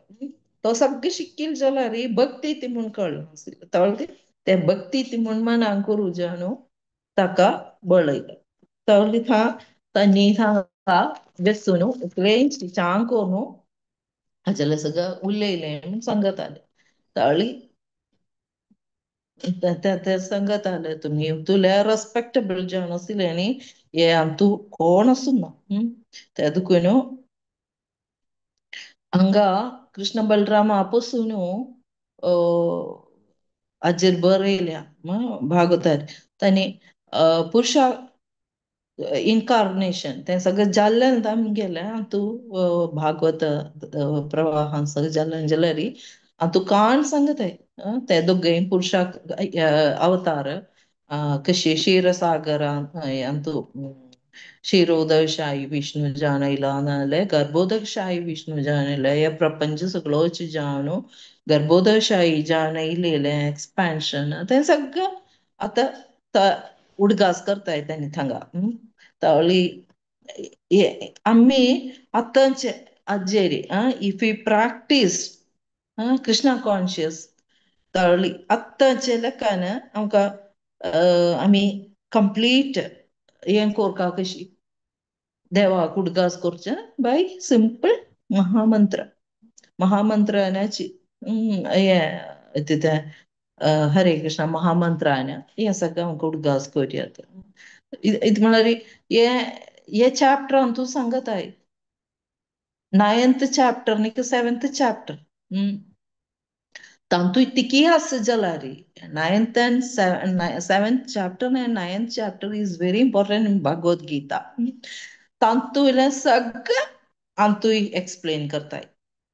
[SPEAKER 1] तो सगळें शिकील जाल्यार भक्ती ती म्हूण कळ्ळें तळ्ळी तें भक्ती ती म्हूण मनाक करूं जाणू ताका बळयलें. तळ्ळी था तांणी थांगा बेसून इतलें चांग करून हाजेलें सगळें उलयलें म्हूण सांगताले. तळ्ळी ते सांगताले तुमी तुल्या रेस्पेक्टेबल जावन आशिल्लें न्ही हें आम तूं कोण आसूं ना ते देखून हांगा कृष्ण बलरामा पसून हाजेर बरयल्या भागवतार तांणी पुरुषा इनकार्नेशन तें सगळें जाल्लें आमगेलें तूं भागवत प्रवाहान सगळें जाल्लें जाल्यार हांव तुका काण सांगताय ते दोगूय पुरुषाक अवतार कशी क्षीरसागरान अंतू क्षीरोदशाही विष्णु जाणयला नाजाल्यार गर्भोदशाही विष्णु जाणयला हे प्रपंच सगळोच जाणू गर्भोदशाही जावन येयलेलें एक्सपान्शन तें सगळें आतां उडगास करताय तेणी थांगा. तावळी आमी आतांचे आजेरी if you practice Krishna conscious तावळी आतांचे लेखान आमकां आमी कंप्लीट हें कोरका कशी देवाक उडगास करचें बाय सिंपल महामंत्र. महामंत्राची हें तें हरे कृष्णा महामंत्रान हें सगळें आमकां उडगास करयात. ഇത് म्हळ्यार हे चॅप्टर तूं सांगताय 9th chapter नी 7th chapter तांतू इतकी आसा जाल्यार 9th and 7th chapter and 9th chapter is very important in Bhagavad Gita. तांतूले सगळें आंतूय एक्सप्लेन करताय,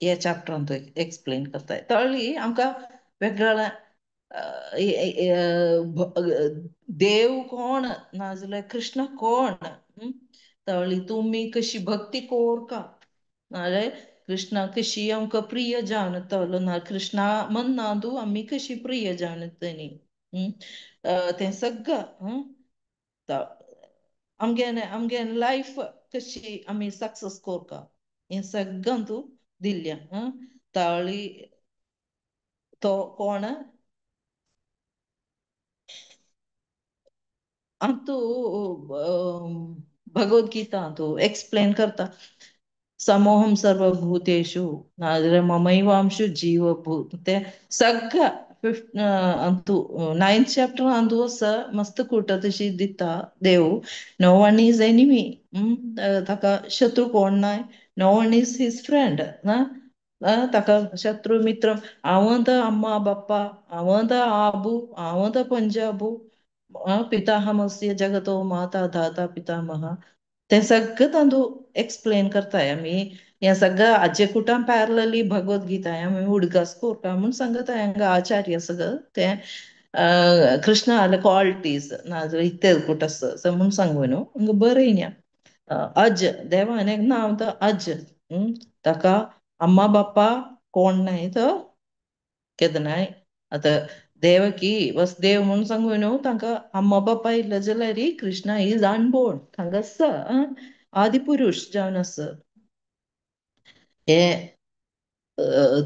[SPEAKER 1] हे चॅप्टर आंतूय एक्सप्लेन करताय. तळी आमकां वेगळ्या देव कोण नाजाल्यार कृष्ण कोण, तळी तुमी कशी भक्ती कोरका नाजाल्यार कृष्णा कशी आमकां प्रिय जावन तलो ना कृष्णा मन्नांतू आमी कशी प्रिय जावन तेणी तें सगळें आमगे आमगे लायफ कशी आमी सक्सेस कोरका हें सगळें तूं दिल्ल्या. ताळी तो कोण अंतू भगवद्गीता तूं एक्सप्लेन करता समोहम सर्वभूतेषु नाजाल्यार ममैवांशु जीवभूत ते सगळें fifth Antu 9th chapter Antu आसा मस्त कुटा तशी दिता देव. नो वन is enemy, ताका शत्रू कोण नाय, no one is his friend ना, ताका शत्रू मित्र हांव तर अम्मा बाप्पा, हांव तर आबू, हांव तर पंजाबू, पिताहमस्य जगतो माता धाता पितामह तें सगळें तांतू एक्सप्लेन करताय आमी. हें सगळें आजे कुटां पॅरलली भगवद्गीता आमी उडगास कोरता म्हूण सांगताय हांगा आचार्य सगळं तें कृष्णाले क्वालिटीज नाजाल्यार इत्तें कुट आसा म्हूण सांगू न्हू हांगा बरयन्या. अज देवान एक नांव तर अज, ताका अम्मा बाप्पा कोण नाय तो केदनाय आतां देवकी वसुदेव म्हूण सांगू न्हू तांकां अम्मा बाप्पा इल्लो जाल्यार कृष्णा is unborn हांगा आसा आदिपुरूष जावन आसा. हे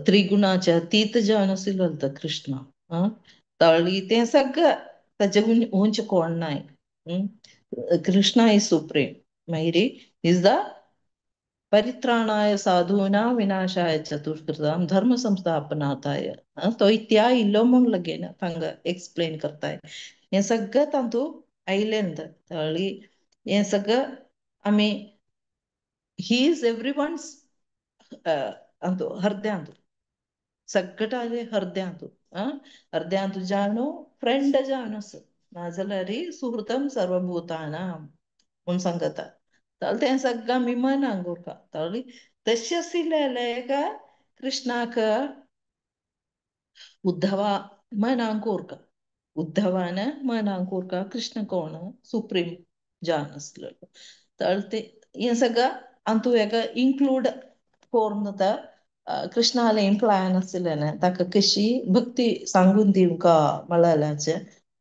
[SPEAKER 1] त्रिगुणाच्या तीत जावन आशिल्लो तो कृष्ण. तळी तें सगळें ताचे उंच कोण नाय. Krishna is supreme. मागीर is the परित्राणाय साधूना विनाशाय चतुष्कृतां धर्म संस्थापनाथाय तो इत्या इल्लो म्हूण लगेन तांकां एक्सप्लेन करताय. हें सगळें तातूंत आयलें. तळी हें सगळें आमी he is every one's Antu हृदयांतू सगळ्याचे हृदयांतू हृदयांतू जाणू फ्रेंड जावन आसा नाजाल्यार सुहृतम सर्वभूतानां म्हूण सांगता. ताल तें सगळें आमी मनांक उरता. ताळी तशें आशिल्लें काय कृष्णाक उद्धवा मनांक उरका, उद्धवान मनांक उरका कृष्ण कोण सुप्रीम जावन आसलेलो. ताळ तें हें सगळें अंतू हेका इन्क्लूड करून कृष्णालें प्लॅन आशिल्लें ताका कशी भक्ती सांगून दिवंका म्हळ्याचें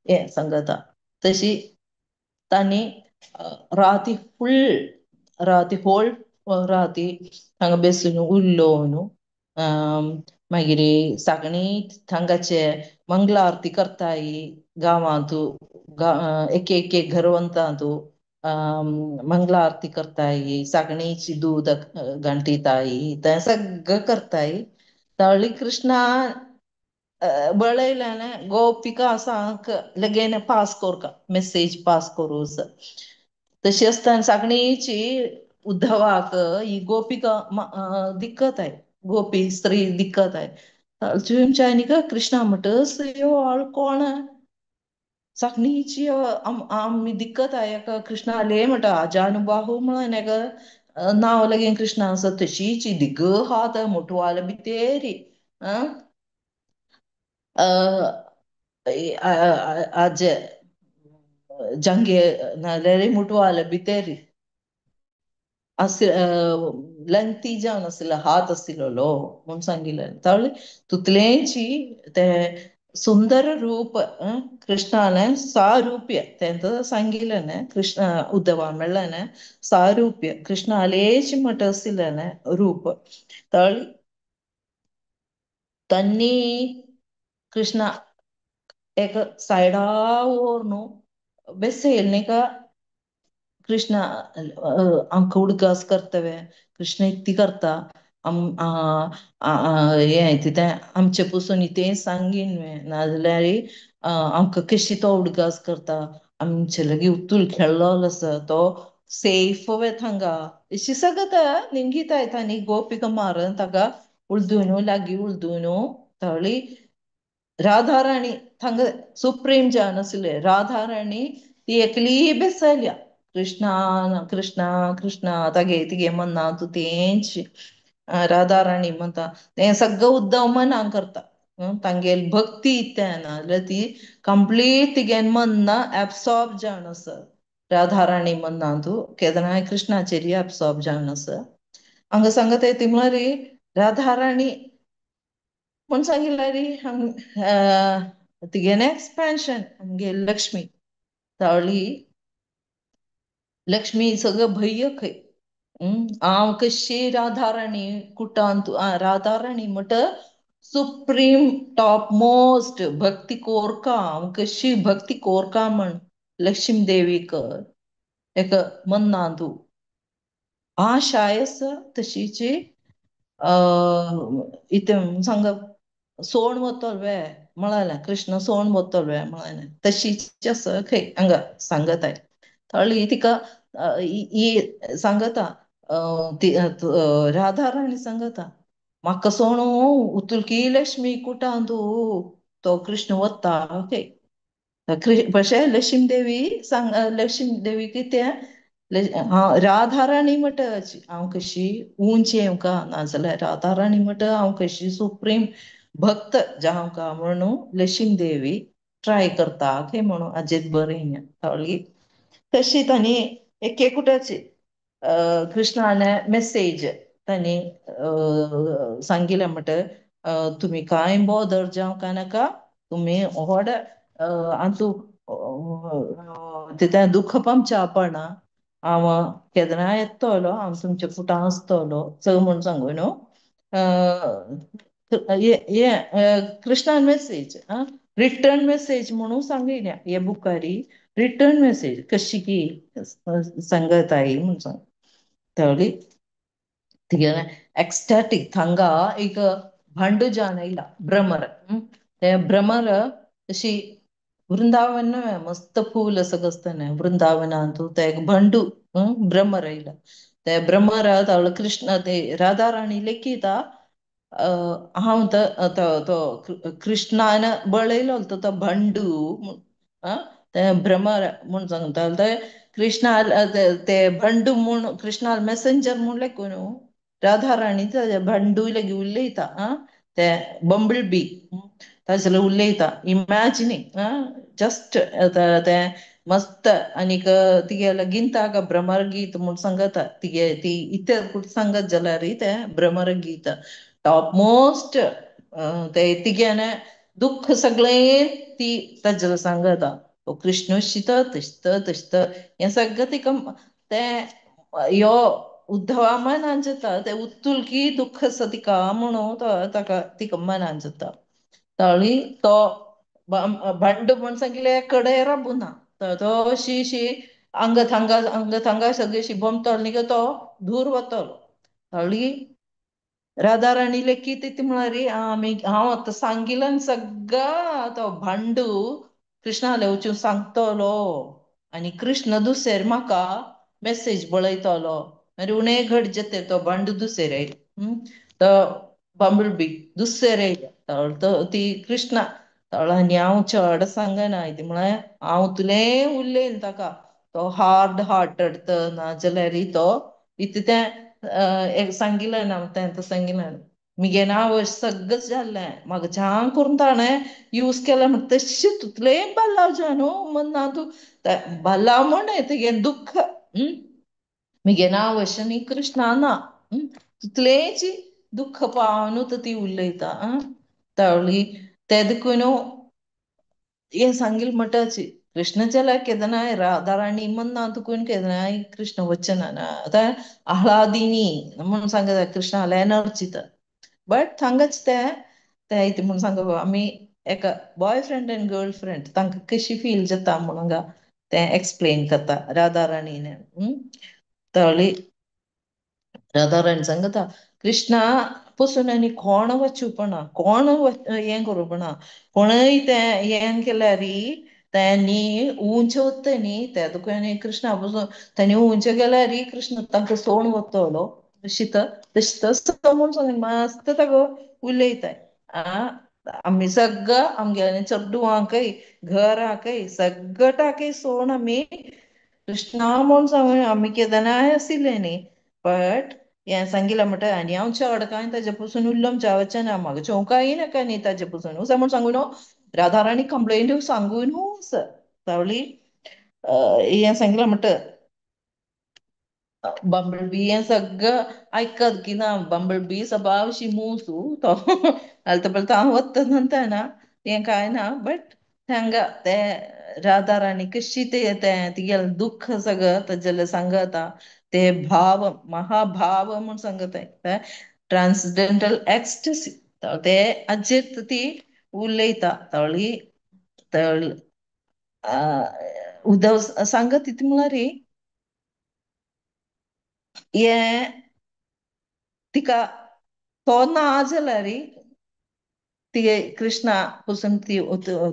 [SPEAKER 1] हें सांगता. तशी तांणी राती फुल राती होल राती हांगा बेसून उरलो न्हू. मागीर सगळीं थांगाचे मंगला आरती करताय गांवांतू एक एक एक घरवंतांतू मंगला आरती करताय, सागणीची दूद घांटीताय, तें सगळें करताय. ताळी कृष्णा बळयल्यान गोपिका सांक लगेन पास कोरका मेसेज पास करूं. तशी आसतना सागणीची उद्धवाक ही गोपिका दिक्कत आहे, गोपी स्त्री दिक्कत आहे. आनी कृष्णा म्हणटस ह्यो आळ कोण सागणीची आमी दिक्कत आहे कृष्णा आले म्हणटा अजानुबाहू म्हणून एका नांव लगेन कृष्णा आसा तशीची दिग हात मोटवाल बितेरी आज जंगे नाल्यार मुटवाल बितेरी आसि लेंथी जावन आशिल्लो हात आशिल्लो म्हूण सांगिल्लें. तावळी तुतलेंची ते सुंदर रूप कृष्णालें सारूप्य तें सांगिल्लें कृष्ण उद्धवा मेळ्ळें सारूप्य कृष्णालेच मट आशिल्लें रूप. तावळी तन्नी कृष्ण एक सायडा वोरनु बेसयल का कृष्ण आमकां उडगास करतवे कृष्ण इत्ती करता आम हें तें आमचे पसून इतें सांगीन न्हय नाजाल्यार आमकां कशी तो उडगास करता आमचे लागीं उतूल खेळ्ळो आसा तो सेफ वेता हांगा अशी सगळं निंगीताय तांणी गोपिका मारून ताका उळदून लागीं उळदून तावळी राधाराणी थांगा सुप्रीम जावन आशिल्ले राधाराणी ती एकली बेसल्या कृष्णा कृष्णा कृष्णा तागे तिगे मन्ना तूं तेंच राधाराणी म्हणटा तें सगळं उद्धव मनां करता. तांगेली भक्ती इत्तें नाजाल्यार ती कंप्लीट तिगे मन्ना एब्सॉर्ब जावन आसा राधाराणी मन्ना तूं केदनाय कृष्णाचेर एब्सॉर्ब जावन आसा. हांगा सांगता ती म्हळ्यार राधाराणी म्हूण सांगिल्लें तिगेलें एक्सपेन्शन आमगे लक्ष्मी. तावळी लक्ष्मी सगळं भय्य खंय हांव कशी राधाराणी कुटांत राधाराणी म्हट सुप्रीम टॉप मोस्ट भक्ती कोरका हांव कशी भक्ती कोरका म्हण लक्ष्मी देवीक एक मन्नांतू आशाय आसा तशीची इतें सांग सोण वतलो वे म्हळालें कृष्ण सोण वतलो वे म्हळालें तशीच आसा खंय हांगा सांगताय. ताळी तिका ही सांगता ती राधाराणी सांगता म्हाका सोणू उतुलकी लक्ष्मी कुटांतू तो कृष्ण वता ओके. पशे लक्ष्मी देवी सांग लक्ष्मी देवी कितें राधाराणी म्हट हांव कशी उंची येवका नाजाल्यार राधाराणी म्हट हांव कशी सुप्रीम भक्त जावंका म्हणून लक्ष्मी देवी ट्राय करता खंय म्हणून आजेत बरें तावळी तशी तांणी एक एकूटाची कृष्णाने मेसेज तांणी सांगिल्लें म्हट तुमी कांय बोदर जावंक नाका तुमी व्हड आंतू तितूं दुख्ख पामचें पडना हांव केदना येतलो हांव तुमच्या कुटां आसतलो सगळें म्हूण सांगू न्हू. हें कृष्णान मेसेज रिटर्न मेसेज म्हणून सांगिल्लें हे बुकारी रिटर्न मेसेज कशी की सांगताय म्हूण सांग. तावळी तिगेलें एक्स्टॅटीक थांगा एक भांडू जावन आयला भ्रमर. ते भ्रमर अशी वृंदावन मस्त फूल असं आसतना वृंदावनांतू ते एक भांडू भ्रमर आयला ते भ्रमर तावळ कृष्ण ते राधाराणी लेखिता हांव तो कृष्णान बळयलो तो भांडू ते भ्रमर म्हूण सांगता ते कृष्णा ते भांडू म्हूण कृष्णाल मेसेंजर म्हूण लेखून राधाराणी ताजे भांडू लागीं उलयता ते बंबल बी ताजे उलयता इमॅजिनींग जस्ट ते मस्त आनीक तिगेले गिंताक भ्रमर गीत म्हूण सांगता तिगे ती इतले कुठे सांगत जाल्यार ते भ्रमर गीत टॉप मोस्ट ते तिगेने दुख्ख सगळें ती ताजें सांगता तो कृष्ण शित तशत तशत हें सगळें तिका तें ह्यो उद्धवा मनान जाता ते उत्तुलकी दुख्ख आसा तिका म्हणून ताका तिका मनान जाता. ताळी तो भांड म्हूण सांगिल्लें कडे राबूना तो अशी अशी अंग थांगा अंग थांगा सगळी अशी बोमतलो न्ही तो धूर वतलो. ताळी राधाराणी लेखी ती म्हळ्यार आमी हांव आतां सांगिल्लें सगळं तो भांडू कृष्णाले वचून सांगतलो आनी कृष्ण दुसर म्हाका मेसेज बळयतलो मागीर उणें घट जाता तो भांडू दुसर आयलो तो बांबुळ बी दुसर आयलो तो ती कृष्णा तळ आनी हांव चड सांगना ती म्हळ्यार हांव तुलें उलयन ताका तो हार्ड हार्टेड तर नाजाल्यार तो इतलें तें एक सांगिल्लें ना तें सांगिल्लें मिगे नांव सगळें जाल्लें म्हाका छान करून ताणें यूज केलें म्हण तशें तुतलें बाल्लाव जाय न्हू म्हण ना तूं बाल्लाव म्हण तुगे दुख्ख. मुगे नांव अशें न्ही कृष्णा ना. तितलेंच दुख्ख पावनूच ती उलयता. तावली ते देखून हें सांगील म्हणटाची कृष्ण जाल्यार केदनाय राधाराणी मन्ना तुकून केदनाय कृष्ण वचना आतां आह्लादिनी म्हूण सांगता कृष्णाला एनर्जी तर बट थांगाच ते ते इतें म्हूण सांग आमी एका बॉय फ्रेंड आनी गर्ल फ्रेंड तांकां कशी फील जाता म्हणून हांगा तें एक्सप्लेन करता राधाराणीन. तावली राधाराणी सांगता कृष्णा पसून आनी कोण वचूपणा कोण हें करूपणा कोणय तें हें केल्यार त्यांनी उंच वता न्ही ते तुका कृष्णा पसून तांणी उंच गेल्यार कृष्ण तांकां सोण वतलो तशी तशी तसो म्हूण सांग मस्त ताका उलयताय. आं आमी सगळं आमगेल्या चेडवांकय घराकय सगळ्याकय सोण आमी कृष्णा म्हूण सांगून आमी केदनाय आशिल्ले न्ही. बट हें सांगिलां म्हणटा आनी हांव चड कांय ताजे पसून उल्लोम जावचें ना म्हाका चोवकाय नाका न्ही ताजे पसून असो म्हूण सांगू न्हू राधाराणी कंप्लेंट सांगू न्हू सर. तावली हें सांगिलां म्हणटा बंबल बी हें सगळं आयकत की ना बंबल बी सबावशी मूसू तो आलतो पलतो हांव वता म्हणटा तें कांय ना. बट हांगा ते राधाराणी कशी ते तें तिगेलें दुख्ख सगळं ताजेलें सांगता ते भाव महाभाव म्हूण सांगता ट्रान्सडेंटल एक्स्टसी ते आजेर ती उलयता. तावली उद्धव सांगत ती म्हळ्यार हें तिका तो ना जाल्यार ती कृष्णा पसून ती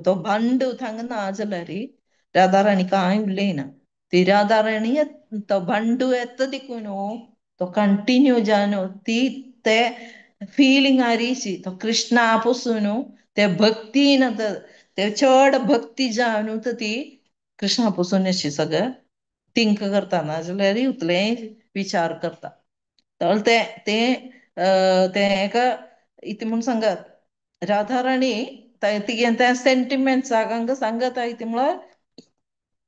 [SPEAKER 1] तो भांड थांग ना जाल्यार राधाराणी कांय उलयना. ती राधाराणी तो भांडू येता देखून तो कंटिन्यू जावन ती ते फिलींग आरीची तो कृष्णा पसून ते भक्तीन ते चड भक्ती जावन ती कृष्णा पसून अशी सगळें थिंक करता ना जाल्यार उतलें विचार करता. तर ते ते ते एका इतें म्हूण सांगात राधाराणी तिगें तें सेंटिमेंट्साक हांगा सांगत इतें म्हळ्यार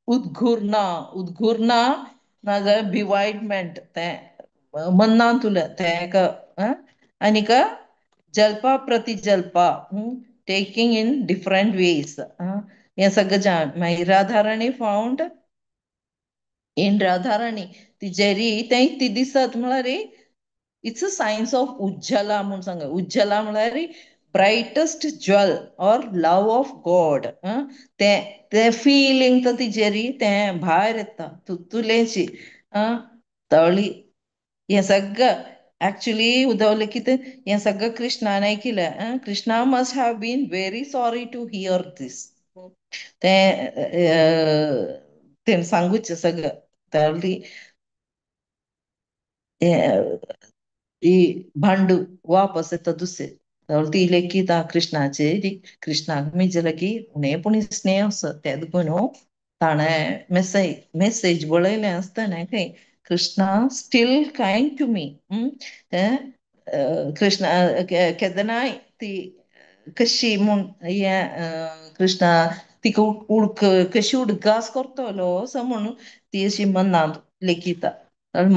[SPEAKER 1] उद्घुर्णा उद्घुर्णा नाजाल्यार बिवायडमेंट तें मन्नांत उरलें तें एका आनीक जल्पा प्रतिजल्पा टेकींग इन डिफरंट वेज हें सगळें जाण मागीर राधाराणी फावंड इन राधाराणी तिजेरी तें ती दिसत म्हळ्यार it's a science of Ujjala म्हूण सांगा. उज्जला म्हळ्यार brightest jewel or love of God. तें तें फिलींग तर तिजेरी तें भायर येता तुलेची तळी हें सगळं एक्चुली उदवलें कितें हें सगळं कृष्णान आयकिलें. Krishna must have been very sorry to hear this. तें तें सांगूचें सगळं तळी ही भांडू वापस येता दुसरे ती लेखिता कृष्णाचे कृष्णाक मिजे लागीं उणें पूण स्नेह आसा ते देखून ताणें मेसेज मेसेज बळयलें आसतना खंय Krishna still kind to me. Krishna केदनाय ती कशी म्हूण हें कृष्णा तिका उडक कशी उडगास करतलो असो म्हणून ती अशी मनांत लेखिता.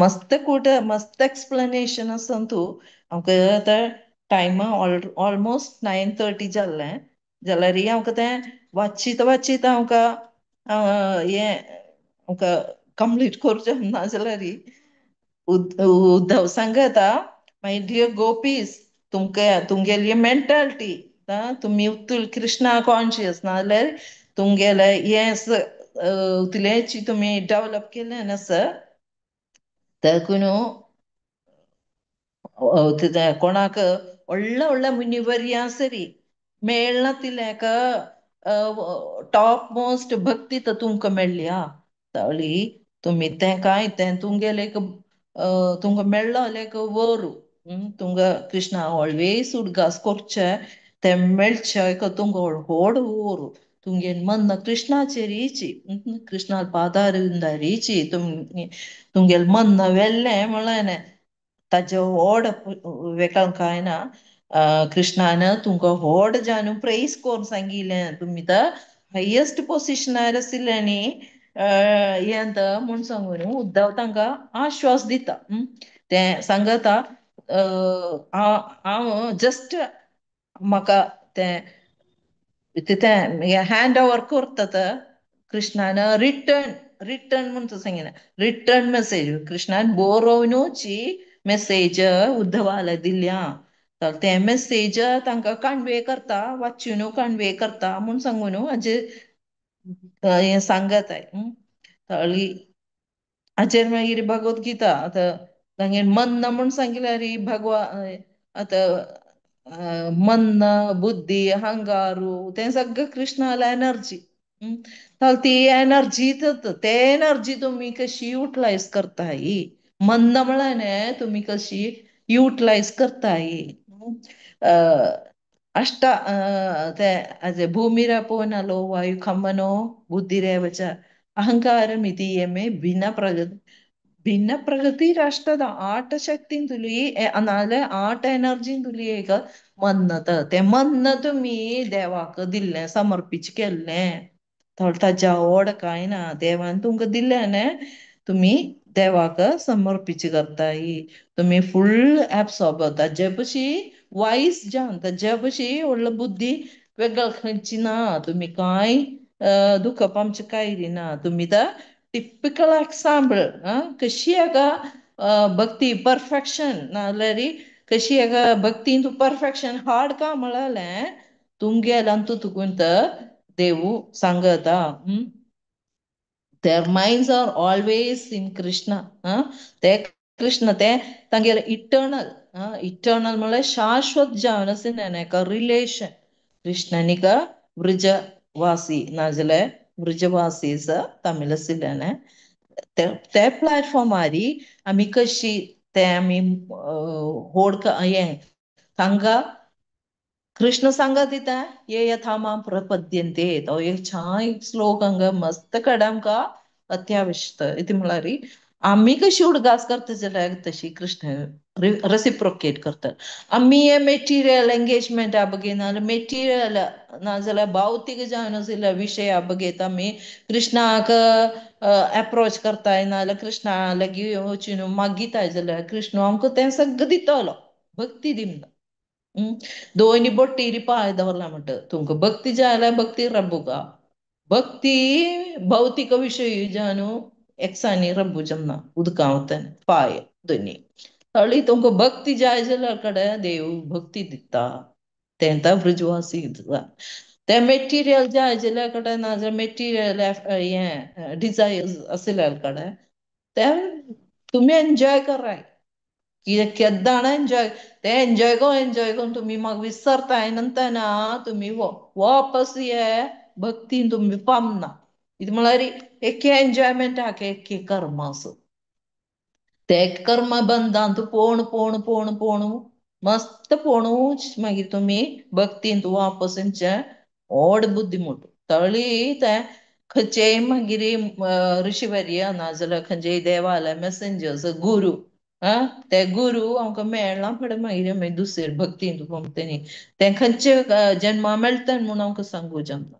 [SPEAKER 1] मस्त कूट मस्त एक्सप्लेनेशन आसा तूं. आमकां आतां टायम ऑलमोस्ट 9:30 जाल्लें जाल्यार आमकां तें वाचीत वाचीत आमकां हें आमकां कंप्लीट करूचें ना जाल्यार उद्धव सांगता my dear gopis तुमकां तुमगेली मेंटालिटी तुमी उतूल कृष्णा कॉन्शियस नाजाल्यार तुमगेलें हें उतलेंची तुमी डेवलप केलें नासर देखून कोणाक व्हडल्या व्हडल्या मुनिवर्यां सरी मेळना तिलें टॉप मोस्ट भक्ती तर तुमकां मेळ्ळी तावली तुमी तें कांय तें तुमगेलें एक तुमकां मेळ्ळो एक वरू तुमकां कृष्णा ऑलवेज उडगास करचें तें मेळचें एक तुमकां व्हड वरू तुमगे मन कृष्णाचेर येची कृष्णा पादार रीची तुमगेलें मन वेल्लें म्हणलें ताजें व्हड वेकल कांय ना. कृष्णान तुमकां व्हड जावन प्रेस करून सांगिल्लें तुमी तर हायस्ट पोजिशनार आशिल्ले न्ही. हें म्हूण सांगून उद्धव तांकां आश्वास दिता. तें सांगता हांव जस्ट म्हाका तें तें हँड ओवर करतात कृष्णान रिटर्न रिटर्न म्हूण सांगिना, रिटर्न मेसेज कृष्णान बरोवनूची मेसेज उद्धवाला दिल्या. तर ते मेसेज तांकां कन्वे करता, वाचून कन्वे करता म्हूण सांगून हाजेर हें सांगताय. तळी हाचेर मागीर भगवत गीता आतां तांगेर मन्न म्हूण सांगिल्यार भगवा आतां मन्न बुद्धी अहंकारू तें सगळें कृष्णाला एनर्जी. ती एनर्जी ते एनर्जी तुमी कशी युटिलायज करताय, मंद म्हळ्यार तुमी कशी युटिलायज करताय. अष्ट ते भूमिरपो नलो वायु खम्मनो बुद्धिरेव च अहंकारमिति यमे भिन्न प्रगति भिन्न प्रगति राष्ट्ರದ ಆಟ ಶಕ್ತಿ ತುಲಿ नाजाल्यार आठ एनर्जी तुली एक मन्नत तें मन्न तुमी देवाक दिल्लें समर्पीत केल्लें थोडो ताज्या ओड कांय ना देवान तुमकां दिल्लें न्ही तुमी देवाक समर्पीत करताय, तुमी फुल एब्सॉर्ब ताजे पशी वायस जावन ताज्या पशी व्हडलो बुद्धी वेगळ खंयची ना, तुमी कांय दुखप आमचें कांय ना, तुमी तर टिपिकल एक्साम्पल कशी हाका भक्ती परफेक्शन नाजाल्यार कशी हाका भक्तीन तूं परफेक्शन हाड का म्हळ्यार तुमगेल्यान तूं तुकून तर देवू सांगता. Their minds are always in Krishna. ते कृष्ण ते तांगेले इटर्नल, इटर्नल म्हळ्यार शाश्वत जावन आशिल्लें एका रिलेशन कृष्णानिका वृजवासी नाजाल्यार वृजवासी तमीळ आशिल्ल्यान ते प्लॅटफॉर्मार आमी कशी ते आमी होड हें तांकां कृष्ण सांगत दिता ये यथा मां प्रपद्यन्ते तो एक छान एक श्लोक हांगा मस्त कड आमकां अत्यावश्यक इति म्हळ्यार आमी कशी उडगास करता जाल्यार तशी कृष्ण रेसिप्रोकेट करतात. आमी हे मेटिरियल एंगेजमेंटा बगे नाजाल्यार मेटिरियल नाजाल्यार भौतीक जावन आशिल्ल्या विशया बगेत आमी कृष्णाक एप्रोच करताय नाजाल्यार कृष्णा लागीं वचून मागीताय जाल्यार कृष्ण आमकां तें सगळें दितलो भक्ती दिमना. दोनी बोटीर पांय दवरला म्हणटा तुमकां भक्ती जाय जाल्यार भक्ती रब्बुका, भक्ती भौतीक विशय जावन एकसांनी रब्बू जमना उदकां वतान पांय दोनी तळी तुमकां भक्ती जाय जाल्यार कडेन देव भक्ती दिता तें तर वृजवासी दिता. तें मेटिरियल जाय जाल्यार कडेन नाजाल्यार मेटिरियल हें डिजायर्स आशिल्ल्या कडेन तें तुमी एन्जॉय कराय कित्याक केद्दां एन्जॉय तें एन्जॉय करून एन्जॉय करून तुमी म्हाका विसरताय नंतर ना तुमी वापस हे भक्तीन तुमी पावना. कितें म्हळ्यार एक एन्जॉयमेंटाक एक कर्म असो ते कर्म बंदांत पोण पोण पोण पोण मस्त पोणूच मागीर तुमी भक्तींत वापस व्हड बुद्धी मोठ तळी ते खंयचेय मागीर ऋषिवर्य नाजाल्यार खंयचेय देवाले मेसेंजर्स गुरू ते गुरू आमकां मेळना फुडें मागीर आमी दुसरे भक्तींत पावतली ते खंयचे जन्मा मेळटा म्हूण आमकां सांगू जमना.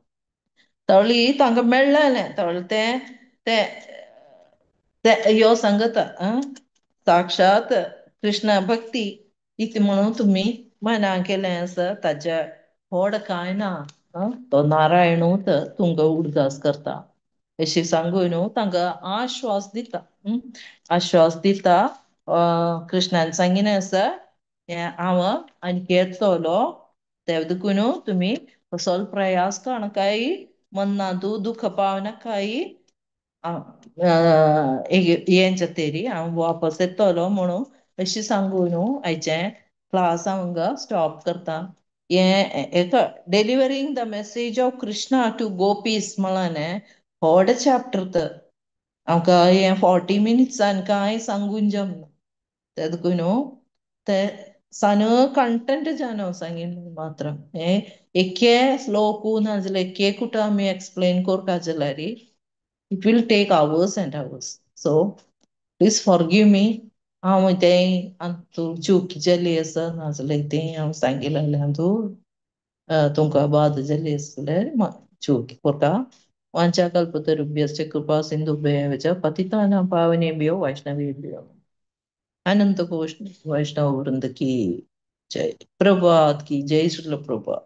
[SPEAKER 1] तळी तांकां मेळ्ळेलें तळ तें ते ते ह्यो सांगता साक्षात कृष्ण भक्ती इति म्हणून तुमी मना केलें आसा ताच्या व्हड कांय ना तो नारायणूच तुमकां उडगास करता अशें सांगून न्हू तांकां आश्वास दिता. आश्वास दिता कृष्णान सांगिल्लें आसा हें हांव आनी येतलो ते देखून तुमी कसलो प्रयास करनाकाय मनांतू दुख्ख पावनाकाय हें जातरी हांव वापस येतलो म्हणून अशें सांगून न्हू आयचें क्लास हांव हांगा स्टॉप करता. हें एका delivering the message of Krishna to gopis म्हळ्यार व्हड चॅप्टर तर आमकां हें 40 मिनिट्सान कांय सांगून जमना ते देखून न्हू ते सान कंटेंट जावन सांगिल्लें मात्र हें एके श्लोक नाजाल्यार एके कुठं आमी एक्सप्लेन करपा जाल्यार it will take hours and hours. So please forgive me. हांव तें तूं चूक जाली आसा नाजाल्यार तें हांव सांगिल्लें तूं तुमकां बाद जाली आसल्यार चूक करता. वाञ्छाकल्पतरुभ्यश्च कृपा सिन्धुभ्येव च पतितानां पावनेभ्यो वैष्णवेभ्यो। अनंत कोश वैष्णव वृंद की जय। प्रभात की जय। श्रील प्रभात।